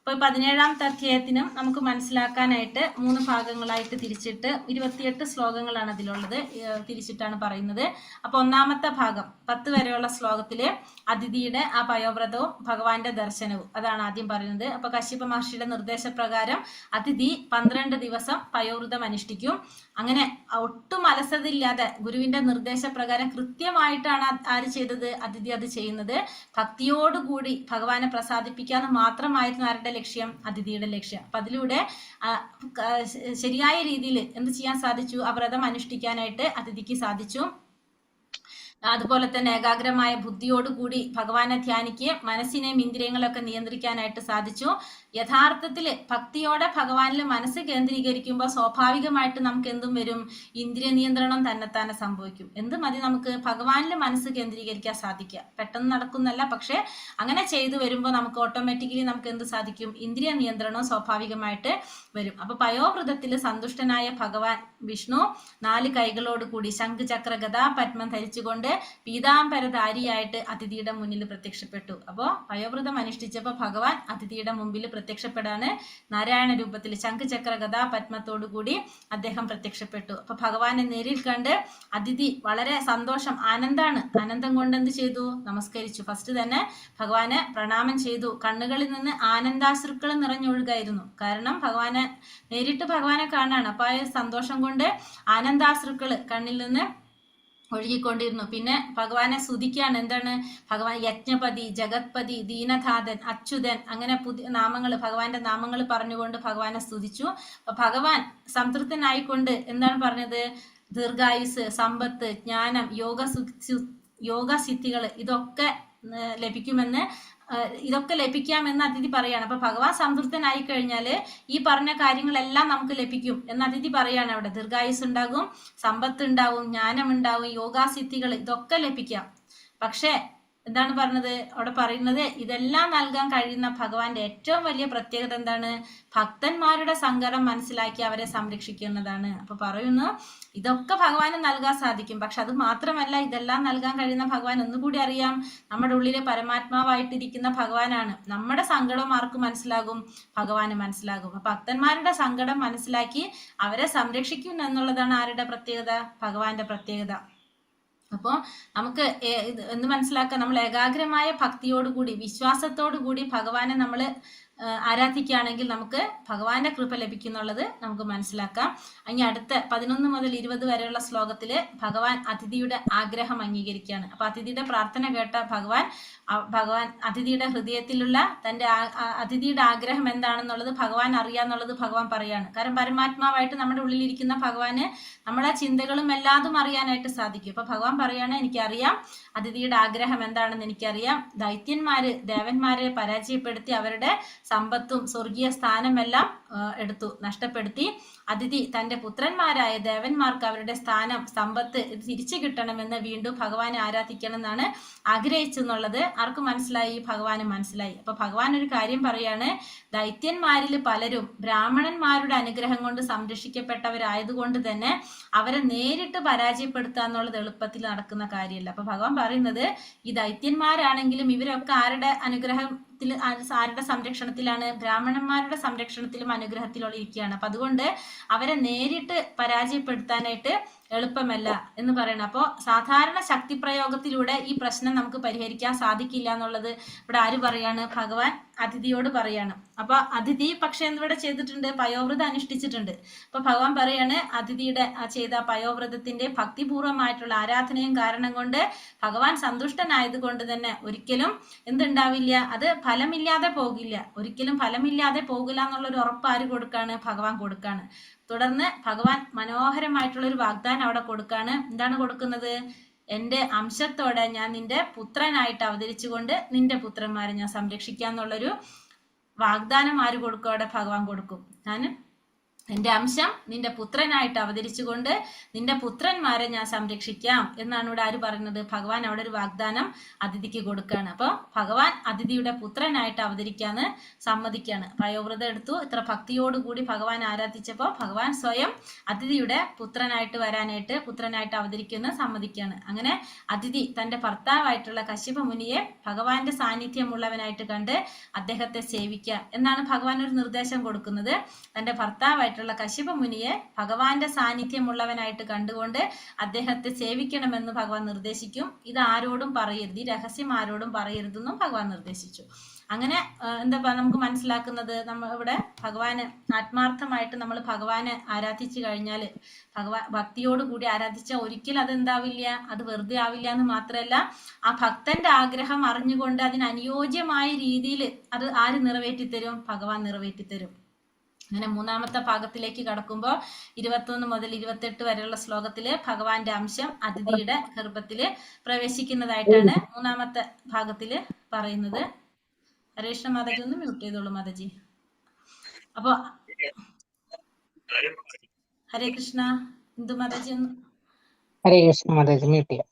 അപ്പൊ 17-ാമത്തെ അധ്യായത്തിനും നമുക്ക് മനസ്സിലാക്കാനായിട്ട് 3 ഭാഗങ്ങളായിട്ട് തിരിച്ചിട്ട് 28 ശ്ലോകങ്ങളാണ് അതിലുള്ളത്, തിരിച്ചിട്ടാണ് പറയുന്നത്. അപ്പൊ ഒന്നാമത്തെ ഭാഗം 10 വരെയുള്ള ശ്ലോകത്തില് അതിഥിയുടെ ആ പയോവ്രതവും ഭഗവാന്റെ ദർശനവും അതാണ് ആദ്യം പറയുന്നത്. അപ്പൊ കശ്യപ മഹർഷിയുടെ നിർദ്ദേശപ്രകാരം അതിഥി 12 ദിവസം പയോവ്രതം അനുഷ്ഠിക്കും. അങ്ങനെ ഒട്ടും അലസതയില്ലാതെ ഗുരുവിന്റെ നിർദ്ദേശപ്രകാരം കൃത്യമായിട്ടാണ് ആര് ചെയ്തത്? അതിഥി അത് ചെയ്യുന്നത്. ഭക്തിയോടുകൂടി ഭഗവാനെ പ്രസാദിപ്പിക്കാന്ന് മാത്രമായിരുന്നു ആരുടെ ലക്ഷ്യം? അതിഥിയുടെ ലക്ഷ്യം. അപ്പൊ അതിലൂടെ ശരിയായ രീതിയിൽ എന്ത് ചെയ്യാൻ സാധിച്ചു? ആ വ്രതം അനുഷ്ഠിക്കാനായിട്ട് അതിഥിക്ക് സാധിച്ചു. അതുപോലെ തന്നെ ഏകാഗ്രമായ ബുദ്ധിയോടുകൂടി ഭഗവാനെ ധ്യാനിക്കുകയും മനസ്സിനെയും ഇന്ദ്രിയങ്ങളൊക്കെ നിയന്ത്രിക്കാനായിട്ട് സാധിച്ചു. യഥാർത്ഥത്തില് ഭക്തിയോടെ ഭഗവാനിൽ മനസ്സ് കേന്ദ്രീകരിക്കുമ്പോൾ സ്വാഭാവികമായിട്ട് നമുക്ക് എന്തും വരും? ഇന്ദ്രിയ നിയന്ത്രണം തന്നെത്താനെ സംഭവിക്കും. എന്ത് മതി? നമുക്ക് ഭഗവാനിൽ മനസ്സ് കേന്ദ്രീകരിക്കാൻ സാധിക്കുക. പെട്ടെന്ന് നടക്കുന്നല്ല, പക്ഷെ അങ്ങനെ ചെയ്തു വരുമ്പോൾ നമുക്ക് ഓട്ടോമാറ്റിക്കലി നമുക്ക് എന്ത് സാധിക്കും? ഇന്ദ്രിയ നിയന്ത്രണവും സ്വാഭാവികമായിട്ട് വരും. അപ്പൊ പയോവ്രതത്തിൽ സന്തുഷ്ടനായ ഭഗവാൻ വിഷ്ണു 4 കൈകളോട് കൂടി ശംഖ് ചക്ര ഗദാ പത്മം ധരിച്ചുകൊണ്ട് പീതാംബരധാരിയായിട്ട് അതിഥിയുടെ മുന്നിൽ പ്രത്യക്ഷപ്പെട്ടു. അപ്പോ പയോവ്രതം അനുഷ്ഠിച്ചപ്പോ ഭഗവാൻ അതിഥിയുടെ മുമ്പിൽ പ്രത്യക്ഷപ്പെടാണ്. നാരായണ രൂപത്തിൽ ശംഖ് ചക്ര ഗദാ പത്മത്തോടു കൂടി അദ്ദേഹം പ്രത്യക്ഷപ്പെട്ടു. അപ്പൊ ഭഗവാനെ നേരിൽ കണ്ട് അതിഥി വളരെ സന്തോഷം, ആനന്ദാണ്. ആനന്ദം കൊണ്ട് എന്ത് ചെയ്തു? നമസ്കരിച്ചു. ഫസ്റ്റ് തന്നെ ഭഗവാനെ പ്രണാമം ചെയ്തു. കണ്ണുകളിൽ നിന്ന് ആനന്ദാശ്രുക്കൾ നിറഞ്ഞൊഴുകായിരുന്നു. കാരണം ഭഗവാനെ നേരിട്ട് ഭഗവാനെ കാണാണ്. അപ്പൊ ആ സന്തോഷം കൊണ്ട് ആനന്ദാശ്രുക്കള് കണ്ണിൽ നിന്ന് ഒഴുകിക്കൊണ്ടിരുന്നു. പിന്നെ ഭഗവാനെ സ്തുതിക്കാണ്. എന്താണ്? ഭഗവാൻ യജ്ഞപതി, ജഗത്പതി, ദീനധാതൻ, അച്യുതൻ, അങ്ങനെ പുതിയ നാമങ്ങൾ, ഭഗവാന്റെ നാമങ്ങൾ പറഞ്ഞുകൊണ്ട് ഭഗവാനെ സ്തുതിച്ചു. അപ്പൊ ഭഗവാൻ സംതൃപ്തനായിക്കൊണ്ട് എന്താണ് പറഞ്ഞത്? ദീർഘായുസ്, സമ്പത്ത്, ജ്ഞാനം, യോഗസിദ്ധികൾ ഇതൊക്കെ ലഭിക്കുമെന്ന് ഇതൊക്കെ ലഭിക്കാം എന്ന് അതിഥി പറയാണ്. അപ്പൊ ഭഗവാൻ സംതൃപ്തനായി കഴിഞ്ഞാല് ഈ പറഞ്ഞ കാര്യങ്ങളെല്ലാം നമുക്ക് ലഭിക്കും എന്ന് അതിഥി പറയാണ്. അവിടെ ദീർഘായുസ് ഉണ്ടാകും, സമ്പത്ത് ഉണ്ടാവും, ജ്ഞാനം ഉണ്ടാവും, യോഗാസിദ്ധികൾ, ഇതൊക്കെ ലഭിക്കാം. പക്ഷെ എന്താണ് പറഞ്ഞത് അവിടെ? പറയുന്നത് ഇതെല്ലാം നൽകാൻ കഴിയുന്ന ഭഗവാന്റെ ഏറ്റവും വലിയ പ്രത്യേകത എന്താണ്? ഭക്തന്മാരുടെ സങ്കടം മനസ്സിലാക്കി അവരെ സംരക്ഷിക്കുന്നതാണ്. അപ്പൊ പറയുന്നു ഇതൊക്കെ ഭഗവാന് നൽകാൻ സാധിക്കും, പക്ഷെ അത് മാത്രമല്ല, ഇതെല്ലാം നൽകാൻ കഴിയുന്ന ഭഗവാൻ ഒന്നുകൂടി അറിയാം, നമ്മുടെ ഉള്ളിലെ പരമാത്മാവായിട്ടിരിക്കുന്ന ഭഗവാനാണ്. നമ്മുടെ സങ്കടം ആർക്ക് മനസ്സിലാകും? ഭഗവാന് മനസ്സിലാകും. അപ്പൊ ഭക്തന്മാരുടെ സങ്കടം മനസ്സിലാക്കി അവരെ സംരക്ഷിക്കും എന്നുള്ളതാണ് ആരുടെ പ്രത്യേകത? ഭഗവാന്റെ പ്രത്യേകത. അപ്പോ നമുക്ക് എന്ന് മനസ്സിലാക്കാം, നമ്മൾ ഏകാഗ്രമായ ഭക്തിയോടുകൂടി വിശ്വാസത്തോടുകൂടി ഭഗവാനെ നമ്മൾ ആരാധിക്കുകയാണെങ്കിൽ നമുക്ക് ഭഗവാന്റെ കൃപ ലഭിക്കുന്നുള്ളത് നമുക്ക് മനസ്സിലാക്കാം. ഇനി അടുത്ത 11 മുതൽ 20 വരെയുള്ള ശ്ലോകത്തില് ഭഗവാൻ അതിഥിയുടെ ആഗ്രഹം അംഗീകരിക്കുകയാണ്. അപ്പൊ അതിഥിയുടെ പ്രാർത്ഥന കേട്ട ഭഗവാൻ ഭഗവാൻ അതിഥിയുടെ ഹൃദയത്തിലുള്ള തന്റെ അതിഥിയുടെ ആഗ്രഹം എന്താണെന്നുള്ളത് ഭഗവാൻ അറിയാന്നുള്ളത് ഭഗവാൻ പറയാണ്. കാരണം പരമാത്മാവായിട്ട് നമ്മുടെ ഉള്ളിലിരിക്കുന്ന ഭഗവാന് നമ്മുടെ ചിന്തകളും എല്ലാതും അറിയാനായിട്ട് സാധിക്കും. അപ്പൊ ഭഗവാൻ പറയാണ്, എനിക്കറിയാം അതിഥിയുടെ ആഗ്രഹം എന്താണെന്ന് എനിക്കറിയാം. ദൈത്യന്മാര് ദേവന്മാരെ പരാജയപ്പെടുത്തി അവരുടെ സമ്പത്തും സ്വർഗീയ സ്ഥാനമെല്ലാം എടുത്തു നഷ്ടപ്പെടുത്തി. അതിഥി തന്റെ പുത്രന്മാരായ ദേവന്മാർക്ക് അവരുടെ സ്ഥാനം സമ്പത്ത് തിരിച്ചു കിട്ടണമെന്ന് വീണ്ടും ഭഗവാനെ ആരാധിക്കണം എന്നാണ് ആഗ്രഹിച്ചെന്നുള്ളത് ആർക്ക് മനസ്സിലായി? ഭഗവാന് മനസ്സിലായി. അപ്പൊ ഭഗവാൻ ഒരു കാര്യം പറയാണ്, ദൈത്യന്മാരിൽ പലരും ബ്രാഹ്മണന്മാരുടെ അനുഗ്രഹം കൊണ്ട് സംരക്ഷിക്കപ്പെട്ടവരായതുകൊണ്ട് തന്നെ അവരെ നേരിട്ട് പരാജയപ്പെടുത്തുക എന്നുള്ളത് എളുപ്പത്തിൽ നടക്കുന്ന കാര്യമല്ല. അപ്പൊ ഭഗവാൻ പറയുന്നത് ഈ ദൈത്യന്മാരാണെങ്കിലും ഇവരൊക്കെ ആരുടെ അനുഗ്രഹത്തിൽ, ആരുടെ സംരക്ഷണത്തിലാണ്? ബ്രാഹ്മണന്മാരുടെ സംരക്ഷണത്തിലും അനുഗ്രഹത്തിലും ഇരിക്കുകയാണ്. അപ്പൊ അതുകൊണ്ട് അവരെ നേരിട്ട് പരാജയപ്പെടുത്താനായിട്ട് എളുപ്പമല്ല എന്ന് പറയണം. അപ്പോ സാധാരണ ശക്തി പ്രയോഗത്തിലൂടെ ഈ പ്രശ്നം നമുക്ക് പരിഹരിക്കാൻ സാധിക്കില്ല എന്നുള്ളത് ഇവിടെ ആര് പറയാണ്? ഭഗവാൻ അതിഥിയോട് പറയാണ്. അപ്പൊ അതിഥി പക്ഷെ ഇവിടെ ചെയ്തിട്ടുണ്ട്? പയോവ്രതം അനുഷ്ഠിച്ചിട്ടുണ്ട്. അപ്പൊ ഭഗവാൻ പറയാണ്, അതിഥിയുടെ ചെയ്ത പയോവ്രതത്തിന്റെ ഭക്തിപൂർവമായിട്ടുള്ള ആരാധനയും കാരണം കൊണ്ട് ഭഗവാൻ സന്തുഷ്ടനായത് കൊണ്ട് തന്നെ ഒരിക്കലും എന്തുണ്ടാവില്ല, അത് ഫലമില്ലാതെ പോകില്ല, ഒരിക്കലും ഫലമില്ലാതെ പോകില്ല എന്നുള്ളൊരു ഉറപ്പ് ആര് കൊടുക്കാണ്? ഭഗവാൻ കൊടുക്കാണ്. തുടർന്ന് ഭഗവാൻ മനോഹരമായിട്ടുള്ള ഒരു വാഗ്ദാനം അവിടെ കൊടുക്കാണ്. എന്താണ് കൊടുക്കുന്നത്? എന്റെ അംശത്തോടെ ഞാൻ നിന്റെ പുത്രനായിട്ട് അവതരിച്ചുകൊണ്ട് നിന്റെ പുത്രന്മാരെ ഞാൻ സംരക്ഷിക്കാന്നുള്ളൊരു വാഗ്ദാനം ആര് കൊടുക്കും? അവിടെ ഭഗവാൻ കൊടുക്കും. ഞാൻ എന്റെ അംശം നിന്റെ പുത്രനായിട്ട് അവതരിച്ചുകൊണ്ട് നിന്റെ പുത്രന്മാരെ ഞാൻ സംരക്ഷിക്കാം എന്നാണ് ഇവിടെ ആര് പറയുന്നത്? ഭഗവാൻ അവിടെ ഒരു വാഗ്ദാനം അതിഥിക്ക് കൊടുക്കുകയാണ്. അപ്പൊ ഭഗവാൻ അതിഥിയുടെ പുത്രനായിട്ട് അവതരിക്കാന്ന് സമ്മതിക്കാണ്. പയോവ്രതം എടുത്തു, ഇത്ര ഭക്തിയോടുകൂടി ഭഗവാൻ ആരാധിച്ചപ്പോ ഭഗവാൻ സ്വയം അതിഥിയുടെ പുത്രനായിട്ട് വരാനായിട്ട്, പുത്രനായിട്ട് അവതരിക്കുന്ന സമ്മതിക്കാണ്. അങ്ങനെ അതിഥി തന്റെ ഭർത്താവായിട്ടുള്ള കശ്യപ മുനിയെ ഭഗവാന്റെ സാന്നിധ്യമുള്ളവനായിട്ട് കണ്ട് അദ്ദേഹത്തെ സേവിക്കുക എന്നാണ് ഭഗവാൻ ഒരു നിർദ്ദേശം കൊടുക്കുന്നത്. തന്റെ ഭർത്താവായിട്ടുള്ള കശ്യപ മുനിയെ ഭഗവാന്റെ സാന്നിധ്യമുള്ളവനായിട്ട് കണ്ടുകൊണ്ട് അദ്ദേഹത്തെ സേവിക്കണമെന്ന് ഭഗവാൻ നിർദ്ദേശിക്കും. ഇത് ആരോടും പറയരുത്, ഈ രഹസ്യം ആരോടും പറയരുതെന്നും ഭഗവാൻ നിർദ്ദേശിച്ചു. അങ്ങനെ എന്താ നമുക്ക് മനസ്സിലാക്കുന്നത്, നമ്മൾ ഇവിടെ ഭഗവാന് ആത്മാർത്ഥമായിട്ട് നമ്മൾ ഭഗവാനെ ആരാധിച്ചു കഴിഞ്ഞാൽ, ഭഗവാൻ ഭക്തിയോട് കൂടി ആരാധിച്ചാൽ ഒരിക്കലും അതെന്താവില്ല, അത് വെറുതെ ആവില്ല എന്ന് മാത്രമല്ല, ആ ഭക്തന്റെ ആഗ്രഹം അറിഞ്ഞുകൊണ്ട് അതിനനുയോജ്യമായ രീതിയിൽ അത് ആര് നിറവേറ്റിത്തരും? ഭഗവാൻ നിറവേറ്റിത്തരും. അങ്ങനെ മൂന്നാമത്തെ ഭാഗത്തിലേക്ക് കടക്കുമ്പോൾ 21 മുതൽ 28 വരെയുള്ള ശ്ലോകത്തില് ഭഗവാന്റെ അംശം അതിഥിയുടെ ഗർഭത്തില് പ്രവേശിക്കുന്നതായിട്ടാണ് മൂന്നാമത്തെ ഭാഗത്തില് പറയുന്നത്. ഹരേകൃഷ്ണ മാതാജി ഒന്ന് മ്യൂട്ട് ചെയ്തോളൂ മാതാജി. അപ്പൊ ഹരേ കൃഷ്ണ ഇന്ദു മാതാജി ഒന്ന്.
ഹരേ കൃഷ്ണ മാതാജി, മ്യൂട്ട് ചെയ്യാം.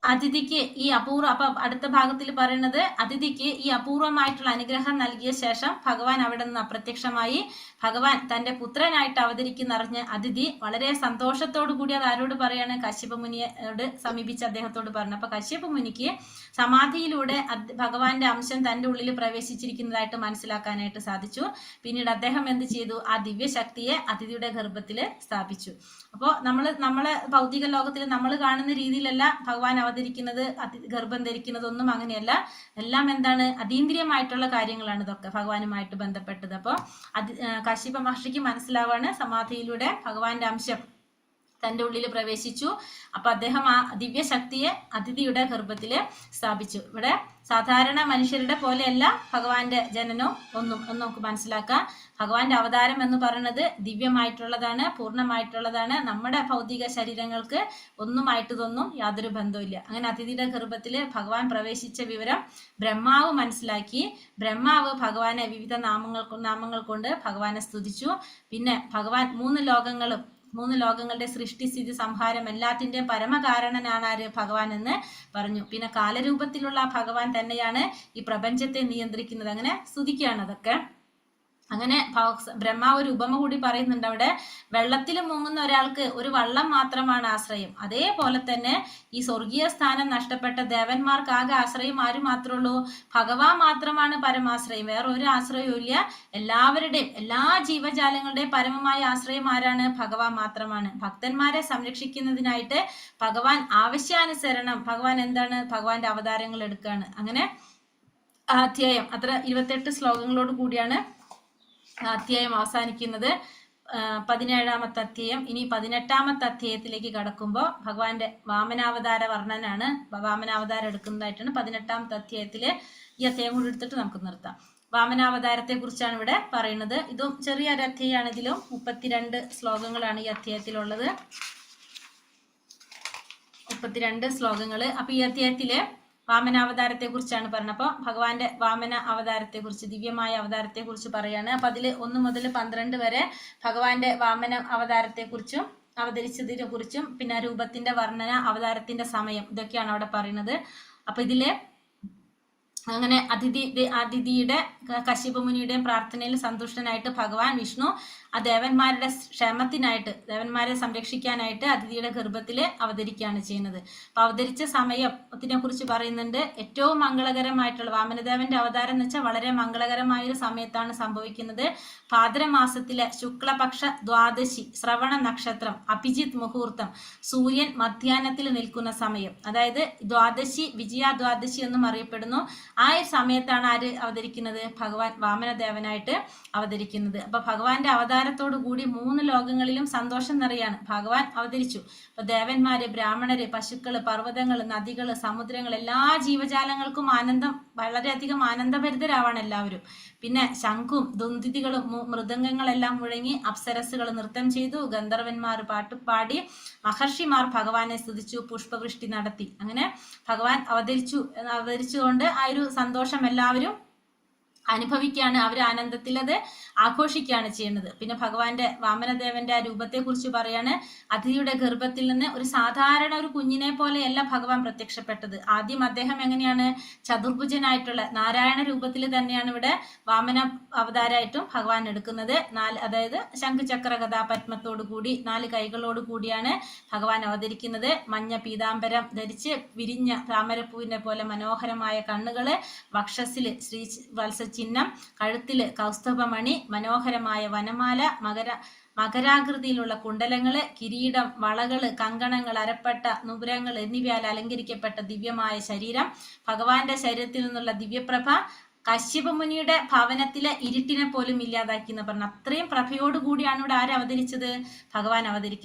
അതിഥിക്ക് ഈ അപൂർവ, അപ്പൊ അടുത്ത ഭാഗത്തിൽ പറയുന്നത് അതിഥിക്ക് ഈ അപൂർവമായിട്ടുള്ള അനുഗ്രഹം നൽകിയ ശേഷം ഭഗവാൻ അവിടെ നിന്ന് അപ്രത്യക്ഷമായി. ഭഗവാൻ തന്റെ പുത്രനായിട്ട് അവതരിക്കുന്നറിഞ്ഞ് അതിഥി വളരെ സന്തോഷത്തോടു കൂടി അത് ആരോട് പറയാണ്? കശ്യപ മുനിയോട് സമീപിച്ച് അദ്ദേഹത്തോട് പറഞ്ഞു. അപ്പൊ കശ്യപ മുനിക്ക് സമാധിയിലൂടെ ഭഗവാന്റെ അംശം തന്റെ ഉള്ളിൽ പ്രവേശിച്ചിരിക്കുന്നതായിട്ട് മനസ്സിലാക്കാനായിട്ട് സാധിച്ചു. പിന്നീട് അദ്ദേഹം എന്ത് ചെയ്തു? ആ ദിവ്യശക്തിയെ അതിഥിയുടെ ഗർഭത്തിൽ സ്ഥാപിച്ചു. അപ്പോ നമ്മളെ ഭൗതിക ലോകത്തിൽ നമ്മൾ കാണുന്ന രീതിയിലല്ല ഭഗവാൻ അവതരിക്കുന്നത്, ഗർഭം ധരിക്കുന്നതൊന്നും അങ്ങനെയല്ല. എല്ലാം എന്താണ്? അതീന്ദ്രിയമായിട്ടുള്ള കാര്യങ്ങളാണ് ഇതൊക്കെ ഭഗവാനുമായിട്ട് ബന്ധപ്പെട്ടത്. അപ്പൊ കശ്യപ മഹർഷിക്ക് മനസ്സിലാവാണ് സമാധിയിലൂടെ ഭഗവാന്റെ അംശം തന്റെ ഉള്ളിൽ പ്രവേശിച്ചു. അപ്പൊ അദ്ദേഹം ആ ദിവ്യശക്തിയെ അതിഥിയുടെ ഗർഭത്തില് സ്ഥാപിച്ചു. ഇവിടെ സാധാരണ മനുഷ്യരുടെ പോലെയല്ല ഭഗവാന്റെ ജനനവും ഒന്നും ഒന്ന് നമുക്ക് മനസ്സിലാക്കാം. ഭഗവാന്റെ അവതാരം എന്ന് പറയുന്നത് ദിവ്യമായിട്ടുള്ളതാണ്, പൂർണ്ണമായിട്ടുള്ളതാണ്. നമ്മുടെ ഭൗതിക ശരീരങ്ങൾക്ക് ഒന്നുമായിട്ടിതൊന്നും യാതൊരു ബന്ധവുമില്ല. അങ്ങനെ അതിഥിയുടെ ഗർഭത്തില് ഭഗവാൻ പ്രവേശിച്ച വിവരം ബ്രഹ്മാവ് മനസ്സിലാക്കി. ബ്രഹ്മാവ് ഭഗവാനെ വിവിധ നാമങ്ങൾ കൊണ്ട് ഭഗവാനെ സ്തുതിച്ചു. പിന്നെ ഭഗവാൻ മൂന്ന് ലോകങ്ങളുടെ സൃഷ്ടി സ്ഥിതി സംഹാരം എല്ലാത്തിന്റെയും പരമകാരണനാണ് ആര്? ഭഗവാൻ എന്ന് പറഞ്ഞു. പിന്നെ കാലരൂപത്തിലുള്ള ഭഗവാൻ തന്നെയാണ് ഈ പ്രപഞ്ചത്തെ നിയന്ത്രിക്കുന്നത്. അങ്ങനെ സ്തുതിക്കുകയാണ് അതൊക്കെ. അങ്ങനെ ബ്രഹ്മാവ് ഒരു ഉപമ കൂടി പറയുന്നുണ്ട് അവിടെ. വെള്ളത്തിൽ മുങ്ങുന്ന ഒരാൾക്ക് ഒരു വള്ളം മാത്രമാണ് ആശ്രയം. അതേപോലെ തന്നെ ഈ സ്വർഗീയ സ്ഥാനം നഷ്ടപ്പെട്ട ദേവന്മാർക്കാകെ ആശ്രയം ആര് മാത്രമേ ഉള്ളൂ? ഭഗവാൻ മാത്രമാണ് പരമാശ്രയം, വേറെ ഒരു ആശ്രയവും ഇല്ല. എല്ലാവരുടെയും എല്ലാ ജീവജാലങ്ങളുടെയും പരമമായ ആശ്രയം ആരാണ്? ഭഗവാൻ മാത്രമാണ്. ഭക്തന്മാരെ സംരക്ഷിക്കുന്നതിനായിട്ട് ഭഗവാൻ ആവശ്യാനുസരണം ഭഗവാൻ എന്താണ്? ഭഗവാന്റെ അവതാരങ്ങൾ എടുക്കുകയാണ്. അങ്ങനെ ആ അധ്യായം അത്ര 28 ശ്ലോകങ്ങളോട് കൂടിയാണ് അധ്യായം അവസാനിക്കുന്നത്. 17-ാമത്തെ അധ്യായം. ഇനി 18-ാമത്തെ അധ്യായത്തിലേക്ക് കടക്കുമ്പോൾ ഭഗവാന്റെ വാമനാവതാര വർണ്ണനാണ്. വാമനാവതാരം എടുക്കുന്നതായിട്ടാണ് 18-ാമത്തെ അധ്യായത്തില്. ഈ അധ്യായം കൂടി എടുത്തിട്ട് നമുക്ക് നിർത്താം. വാമനാവതാരത്തെ കുറിച്ചാണ് ഇവിടെ പറയുന്നത്. ഇതും ചെറിയൊരു അധ്യായമാണ്. ഇതിലും 32 ശ്ലോകങ്ങളാണ് ഈ അധ്യായത്തിലുള്ളത്. 32 ശ്ലോകങ്ങള്. അപ്പൊ ഈ അധ്യായത്തില് വാമനാവതാരത്തെ കുറിച്ചാണ് പറഞ്ഞത്. അപ്പൊ ഭഗവാന്റെ വാമന അവതാരത്തെ കുറിച്ച്, ദിവ്യമായ അവതാരത്തെ കുറിച്ച് പറയാണ്. അപ്പൊ അതില് 1 മുതൽ 12 വരെ ഭഗവാന്റെ വാമന അവതാരത്തെ കുറിച്ചും അവതരിച്ചതിനെ കുറിച്ചും പിന്നെ രൂപത്തിന്റെ വർണ്ണന, അവതാരത്തിന്റെ സമയം, ഇതൊക്കെയാണ് അവിടെ പറയുന്നത്. അപ്പൊ ഇതില് അങ്ങനെ അതിഥിയുടെ കശ്യപമുനിയുടെയും പ്രാർത്ഥനയിൽ സന്തുഷ്ടനായിട്ട് ഭഗവാൻ വിഷ്ണു ആ ദേവന്മാരുടെ ക്ഷേമത്തിനായിട്ട്, ദേവന്മാരെ സംരക്ഷിക്കാനായിട്ട് അതിഥിയുടെ ഗർഭത്തില് അവതരിക്കുകയാണ് ചെയ്യുന്നത്. അപ്പൊ അവതരിച്ച സമയത്തിനെ കുറിച്ച് പറയുന്നുണ്ട്. ഏറ്റവും മംഗളകരമായിട്ടുള്ള വാമനദേവന്റെ അവതാരം എന്ന് വെച്ചാൽ വളരെ മംഗളകരമായ ഒരു സമയത്താണ് സംഭവിക്കുന്നത്. ഭാദ്രമാസത്തിലെ ശുക്ലപക്ഷ ദ്വാദശി, ശ്രവണ നക്ഷത്രം, അഭിജിത്ത് മുഹൂർത്തം, സൂര്യൻ മധ്യാഹ്നത്തിൽ നിൽക്കുന്ന സമയം, അതായത് ദ്വാദശി, വിജയദ്വാദശി എന്നും അറിയപ്പെടുന്നു. ആ സമയത്താണ് ആര് അവതരിക്കുന്നത്? ഭഗവാൻ വാമനദേവനായിട്ട് അവതരിക്കുന്നത്. അപ്പൊ ഭഗവാന്റെ അവതാരത്തോടു കൂടി 3 ലോകങ്ങളിലും സന്തോഷം നിറയാണ്. ഭഗവാൻ അവതരിച്ചു. അപ്പൊ ദേവന്മാര്, ബ്രാഹ്മണര്, പശുക്കള്, പർവ്വതങ്ങള്, നദികള്, സമുദ്രങ്ങൾ, എല്ലാ ജീവജാലങ്ങൾക്കും ആനന്ദം, വളരെയധികം ആനന്ദഭരിതരാവാണ് എല്ലാവരും. പിന്നെ ശംഖും ദുന്ദിതികളും മൃദംഗങ്ങളെല്ലാം മുഴങ്ങി അപ്സരസുകൾ നൃത്തം ചെയ്തു, ഗന്ധർവന്മാർ പാട്ടുപാടി, മഹർഷിമാർ ഭഗവാനെ സ്തുതിച്ചു, പുഷ്പവൃഷ്ടി നടത്തി. അങ്ങനെ ഭഗവാൻ അവതരിച്ചുകൊണ്ട് ആ ഒരു സന്തോഷം എല്ലാവരും അനുഭവിക്കുകയാണ്. അവർ ആനന്ദത്തിൽ അത് ആഘോഷിക്കുകയാണ് ചെയ്യുന്നത്. പിന്നെ ഭഗവാന്റെ വാമനദേവന്റെ ആ രൂപത്തെ കുറിച്ച് പറയാണ്. അതിഥിയുടെ ഗർഭത്തിൽ നിന്ന് ഒരു സാധാരണ ഒരു കുഞ്ഞിനെ പോലെയല്ല ഭഗവാൻ പ്രത്യക്ഷപ്പെട്ടത്. ആദ്യം അദ്ദേഹം എങ്ങനെയാണ്? ചതുർഭുജനായിട്ടുള്ള നാരായണ രൂപത്തിൽ തന്നെയാണ് ഇവിടെ വാമന അവതാരമായിട്ടും ഭഗവാൻ എടുക്കുന്നത്. 4, അതായത് ശംഖുചക്ര ഗദാ പത്മത്തോടു കൂടി 4 കൈകളോട് കൂടിയാണ് ഭഗവാൻ അവതരിക്കുന്നത്. മഞ്ഞ പീതാംബരം ധരിച്ച് വിരിഞ്ഞ താമരപ്പൂവിനെ പോലെ മനോഹരമായ കണ്ണുകള്, വക്ഷസ്സില് ശ്രീ വത്സ ചിഹ്നം, കഴുത്തില് കൗസ്തുഭമണി, മനോഹരമായ വനമാല, മകരാകൃതിയിലുള്ള കുണ്ടലങ്ങള്, കിരീടം, വളകള്, കങ്കണങ്ങൾ, അരപ്പട്ട, നൂപുരങ്ങൾ എന്നിവയാൽ അലങ്കരിക്കപ്പെട്ട ദിവ്യമായ ശരീരം, ഭഗവാന്റെ ശരീരത്തിൽ നിന്നുള്ള ദിവ്യപ്രഭ കശ്യപമുനിയുടെ ഭവനത്തിലെ ഇരുട്ടിനെ പോലും ഇല്ലാതാക്കി എന്ന് പറഞ്ഞു. അത്രയും പ്രഭയോടുകൂടിയാണ് ഇവിടെ ആര് അവതരിച്ചത്? ഭഗവാൻ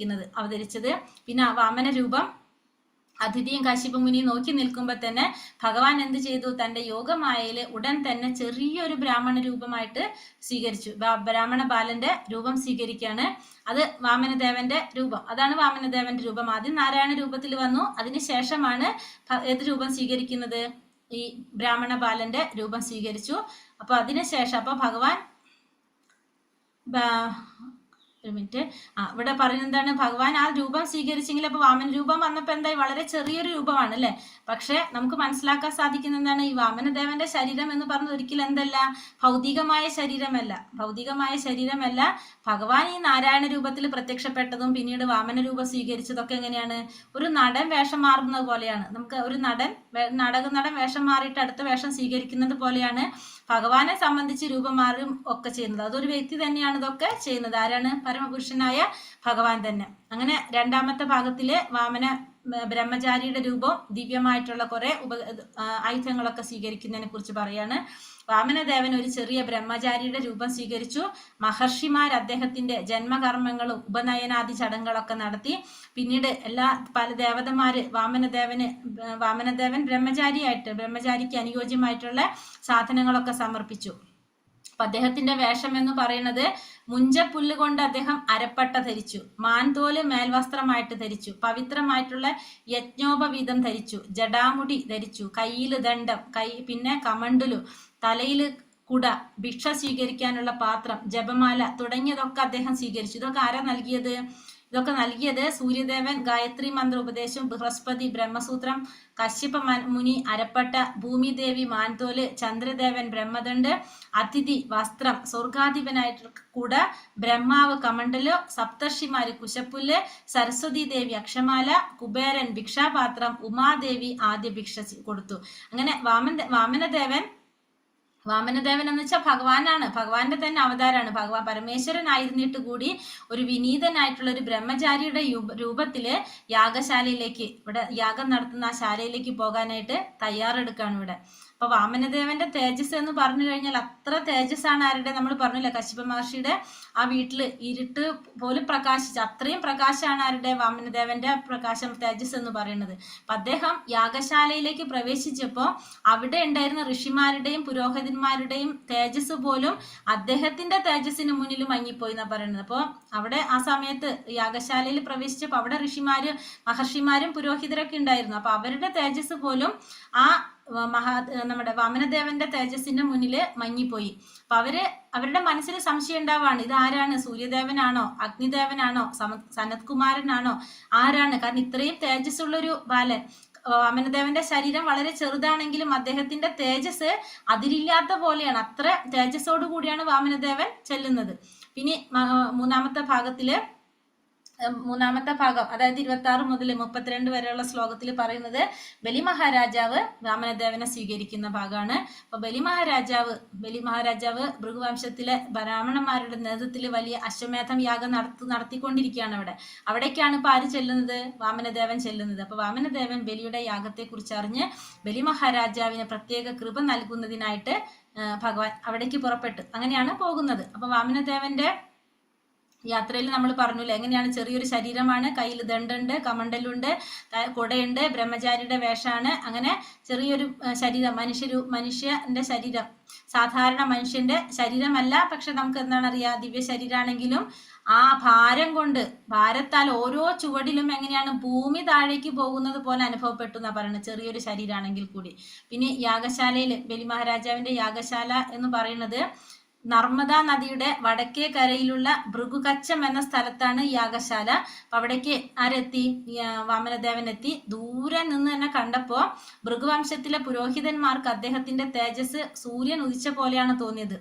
അവതരിച്ചത്. പിന്നെ വാമന രൂപം അതിഥിയും കശ്യപമുനിയും നോക്കി നിൽക്കുമ്പോ തന്നെ ഭഗവാൻ എന്ത് ചെയ്തു? തന്റെ യോഗമായയില് ഉടൻ തന്നെ ചെറിയൊരു ബ്രാഹ്മണ രൂപമായിട്ട് സ്വീകരിച്ചു. ബ്രാഹ്മണ ബാലന്റെ രൂപം സ്വീകരിക്കുകയാണ്. അത് വാമനദേവന്റെ രൂപം. അതാണ് വാമനദേവന്റെ രൂപം. ആദ്യം നാരായണ രൂപത്തിൽ വന്നു. അതിനുശേഷമാണ് ഏത് രൂപം സ്വീകരിക്കുന്നത്? ഈ ബ്രാഹ്മണ ബാലന്റെ രൂപം സ്വീകരിച്ചു. അപ്പൊ അതിനുശേഷം അപ്പൊ ഭഗവാൻ ഒരു മിനിറ്റ്, ഇവിടെ പറയുന്നത് എന്താണ്? ഭഗവാൻ ആ രൂപം സ്വീകരിച്ചെങ്കിൽ അപ്പൊ വാമന രൂപം വന്നപ്പോ എന്തായി? വളരെ ചെറിയൊരു രൂപമാണ് അല്ലെ? പക്ഷെ നമുക്ക് മനസ്സിലാക്കാൻ സാധിക്കുന്ന എന്താണ്? ഈ വാമനദേവന്റെ ശരീരം എന്ന് പറഞ്ഞത് ഒരിക്കലും എന്തല്ല, ഭൗതികമായ ശരീരമല്ല. ഭൗതികമായ ശരീരമല്ല. ഭഗവാൻ ഈ നാരായണ രൂപത്തിൽ പ്രത്യക്ഷപ്പെട്ടതും പിന്നീട് വാമന രൂപം സ്വീകരിച്ചതൊക്കെ എങ്ങനെയാണ്? ഒരു നടൻ വേഷം മാറുന്നത് പോലെയാണ്. നമുക്ക് ഒരു നടൻ നാടക നടൻ വേഷം മാറിയിട്ട് അടുത്ത വേഷം സ്വീകരിക്കുന്നത് പോലെയാണ് ഭഗവാനെ സംബന്ധിച്ച് രൂപം മാറും ഒക്കെ ചെയ്യുന്നത്. അതൊരു വ്യക്തി തന്നെയാണ് ഇതൊക്കെ ചെയ്യുന്നത്. ആരാണ്? പരമപുരുഷനായ ഭഗവാൻ തന്നെ. അങ്ങനെ രണ്ടാമത്തെ ഭാഗത്തില് വാമന ബ്രഹ്മചാരിയുടെ രൂപം ദിവ്യമായിട്ടുള്ള കുറെ ആയുധങ്ങളൊക്കെ സ്വീകരിക്കുന്നതിനെ കുറിച്ച് പറയാണ്. വാമനദേവൻ ഒരു ചെറിയ ബ്രഹ്മചാരിയുടെ രൂപം സ്വീകരിച്ചു. മഹർഷിമാർ അദ്ദേഹത്തിന്റെ ജന്മകർമ്മങ്ങളും ഉപനയനാദി ചടങ്ങുകളൊക്കെ നടത്തി. പിന്നീട് എല്ലാ പല ദേവതമാര് വാമനദേവൻ ബ്രഹ്മചാരിക്ക് അനുയോജ്യമായിട്ടുള്ള സാധനങ്ങളൊക്കെ സമർപ്പിച്ചു. അപ്പൊ അദ്ദേഹത്തിന്റെ വേഷം എന്ന് പറയുന്നത് മുഞ്ചപ്പുല്ല് കൊണ്ട് അദ്ദേഹം അരപ്പട്ട ധരിച്ചു, മാൻതോല് മേൽവസ്ത്രമായിട്ട് ധരിച്ചു, പവിത്രമായിട്ടുള്ള യജ്ഞോപവീതം ധരിച്ചു, ജടാമുടി ധരിച്ചു, കയ്യില് ദണ്ഡം, പിന്നെ കമണ്ഡലു, തലയില് കുട, ഭിക്ഷ സ്വീകരിക്കാനുള്ള പാത്രം, ജപമാല തുടങ്ങിയതൊക്കെ അദ്ദേഹം സ്വീകരിച്ചു. ഇതൊക്കെ ആരാ നൽകിയത്? ഇതൊക്കെ നൽകിയത് സൂര്യദേവൻ ഗായത്രി മന്ത്ര ഉപദേശം, ബൃഹസ്പതി ബ്രഹ്മസൂത്രം, കശ്യപ മുനി അരപ്പട്ട, ഭൂമിദേവി മാൻതോല്, ചന്ദ്രദേവൻ ബ്രഹ്മദണ്ഡ്, അതിഥി വസ്ത്രം, സ്വർഗാധിപനായിട്ട് കുട, ബ്രഹ്മാവ് കമണ്ഡലു, സപ്തർഷിമാര് കുശപ്പുല്ല്, സരസ്വതി ദേവി അക്ഷമാല, കുബേരൻ ഭിക്ഷാപാത്രം, ഉമാദേവി ആദ്യ ഭിക്ഷ കൊടുത്തു. അങ്ങനെ വാമനദേവൻ എന്ന് വെച്ചാൽ ഭഗവാനാണ്, ഭഗവാന്റെ തന്നെ അവതാരാണ്. ഭഗവാൻ പരമേശ്വരനായിരുന്നിട്ട് കൂടി ഒരു വിനീതനായിട്ടുള്ള ഒരു ബ്രഹ്മചാരിയുടെ രൂപത്തില് യാഗശാലയിലേക്ക്, ഇവിടെ യാഗം നടത്തുന്ന ആ ശാലയിലേക്ക് പോകാനായിട്ട് തയ്യാറെടുക്കാണ് ഇവിടെ. അപ്പൊ വാമനദേവന്റെ തേജസ് എന്ന് പറഞ്ഞു കഴിഞ്ഞാൽ അത്ര തേജസ്സാണ് ആരുടെ, നമ്മൾ പറഞ്ഞില്ല കശ്യപ മഹർഷിയുടെ ആ വീട്ടില് ഇരുട്ട് പോലും പ്രകാശിച്ച അത്രയും പ്രകാശമാണ് ആരുടെ, വാമനദേവന്റെ പ്രകാശം, തേജസ് എന്ന് പറയുന്നത്. അപ്പൊ അദ്ദേഹം യാഗശാലയിലേക്ക് പ്രവേശിച്ചപ്പോ അവിടെ ഉണ്ടായിരുന്ന ഋഷിമാരുടെയും പുരോഹിതന്മാരുടെയും തേജസ് പോലും അദ്ദേഹത്തിന്റെ തേജസ്സിന് മുന്നിൽ മങ്ങിപ്പോയി എന്നാ പറയുന്നത്. അപ്പൊ അവിടെ ആ സമയത്ത് യാഗശാലയിൽ പ്രവേശിച്ചപ്പോ അവിടെ ഋഷിമാരും മഹർഷിമാരും പുരോഹിതരൊക്കെ ഉണ്ടായിരുന്നു. അപ്പൊ അവരുടെ തേജസ് പോലും ആ നമ്മുടെ വാമനദേവന്റെ തേജസ്സിന്റെ മുന്നില് മങ്ങിപ്പോയി. അപ്പൊ അവരുടെ മനസ്സിൽ സംശയം ഉണ്ടാവാണ്, ഇത് ആരാണ്, സൂര്യദേവനാണോ, അഗ്നിദേവനാണോ, സനത്കുമാരനാണോ, ആരാണ്? കാരണം ഇത്രയും തേജസ്സുള്ളൊരു ബാലൻ, വാമനദേവന്റെ ശരീരം വളരെ ചെറുതാണെങ്കിലും അദ്ദേഹത്തിന്റെ തേജസ് അതിരില്ലാത്ത പോലെയാണ്, അത്ര തേജസ്സോടു കൂടിയാണ് വാമനദേവൻ ചെല്ലുന്നത്. പിന്നെ മൂന്നാമത്തെ ഭാഗം അതായത് 26 മുതൽ 32 വരെയുള്ള ശ്ലോകത്തിൽ പറയുന്നത് ബലി മഹാരാജാവ് വാമനദേവനെ സ്വീകരിക്കുന്ന ഭാഗമാണ്. അപ്പൊ ബലി മഹാരാജാവ് ഭൃഗുവംശത്തിലെ ബ്രാഹ്മണന്മാരുടെ നേതൃത്വത്തിൽ വലിയ അശ്വമേധം യാഗം നടത്തിക്കൊണ്ടിരിക്കുകയാണ് അവിടെ. അവിടേക്കാണ് ഇപ്പൊ ആര് ചെല്ലുന്നത്? വാമനദേവൻ ചെല്ലുന്നത്. അപ്പൊ വാമനദേവൻ ബലിയുടെ യാഗത്തെ കുറിച്ച് അറിഞ്ഞ് ബലി മഹാരാജാവിന് പ്രത്യേക കൃപ നൽകുന്നതിനായിട്ട് ഭഗവാൻ അവിടേക്ക് പുറപ്പെട്ടു. അങ്ങനെയാണ് പോകുന്നത്. അപ്പൊ വാമനദേവന്റെ യാത്രയിൽ നമ്മൾ പറഞ്ഞില്ലേ എങ്ങനെയാണ്, ചെറിയൊരു ശരീരമാണ്, കയ്യിൽ ദണ്ഡുണ്ട്, കമണ്ടലുണ്ട്, കുടയുണ്ട്, ബ്രഹ്മചാരിയുടെ വേഷമാണ്. അങ്ങനെ ചെറിയൊരു ശരീരം, മനുഷ്യന്റെ ശരീരം, സാധാരണ മനുഷ്യന്റെ ശരീരമല്ല. പക്ഷെ നമുക്ക് എന്താണ് അറിയാ, ദിവ്യ ശരീരമാണെങ്കിലും ആ ഭാരം കൊണ്ട്, ഭാരത്താൽ ഓരോ ചുവടിലും എങ്ങനെയാണ് ഭൂമി താഴേക്ക് പോകുന്നത് പോലെ അനുഭവപ്പെട്ടു എന്നാ പറയുന്നത്, ചെറിയൊരു ശരീരമാണെങ്കിൽ കൂടി. പിന്നെ യാഗശാലയിൽ ബലി മഹാരാജാവിന്റെ യാഗശാല എന്ന് പറയുന്നത് നർമ്മദാ നദിയുടെ വടക്കേ കരയിലുള്ള ഭൃഗുകച്ചം എന്ന സ്ഥലത്താണ് യാഗശാല. അപ്പൊ അവിടേക്ക് ആരെത്തി? വാമനദേവൻ എത്തി. ദൂരെ നിന്ന് തന്നെ കണ്ടപ്പോ ഭൃഗുവംശത്തിലെ പുരോഹിതന്മാർക്ക് അദ്ദേഹത്തിന്റെ തേജസ് സൂര്യൻ ഉദിച്ച പോലെയാണ് തോന്നിയത്.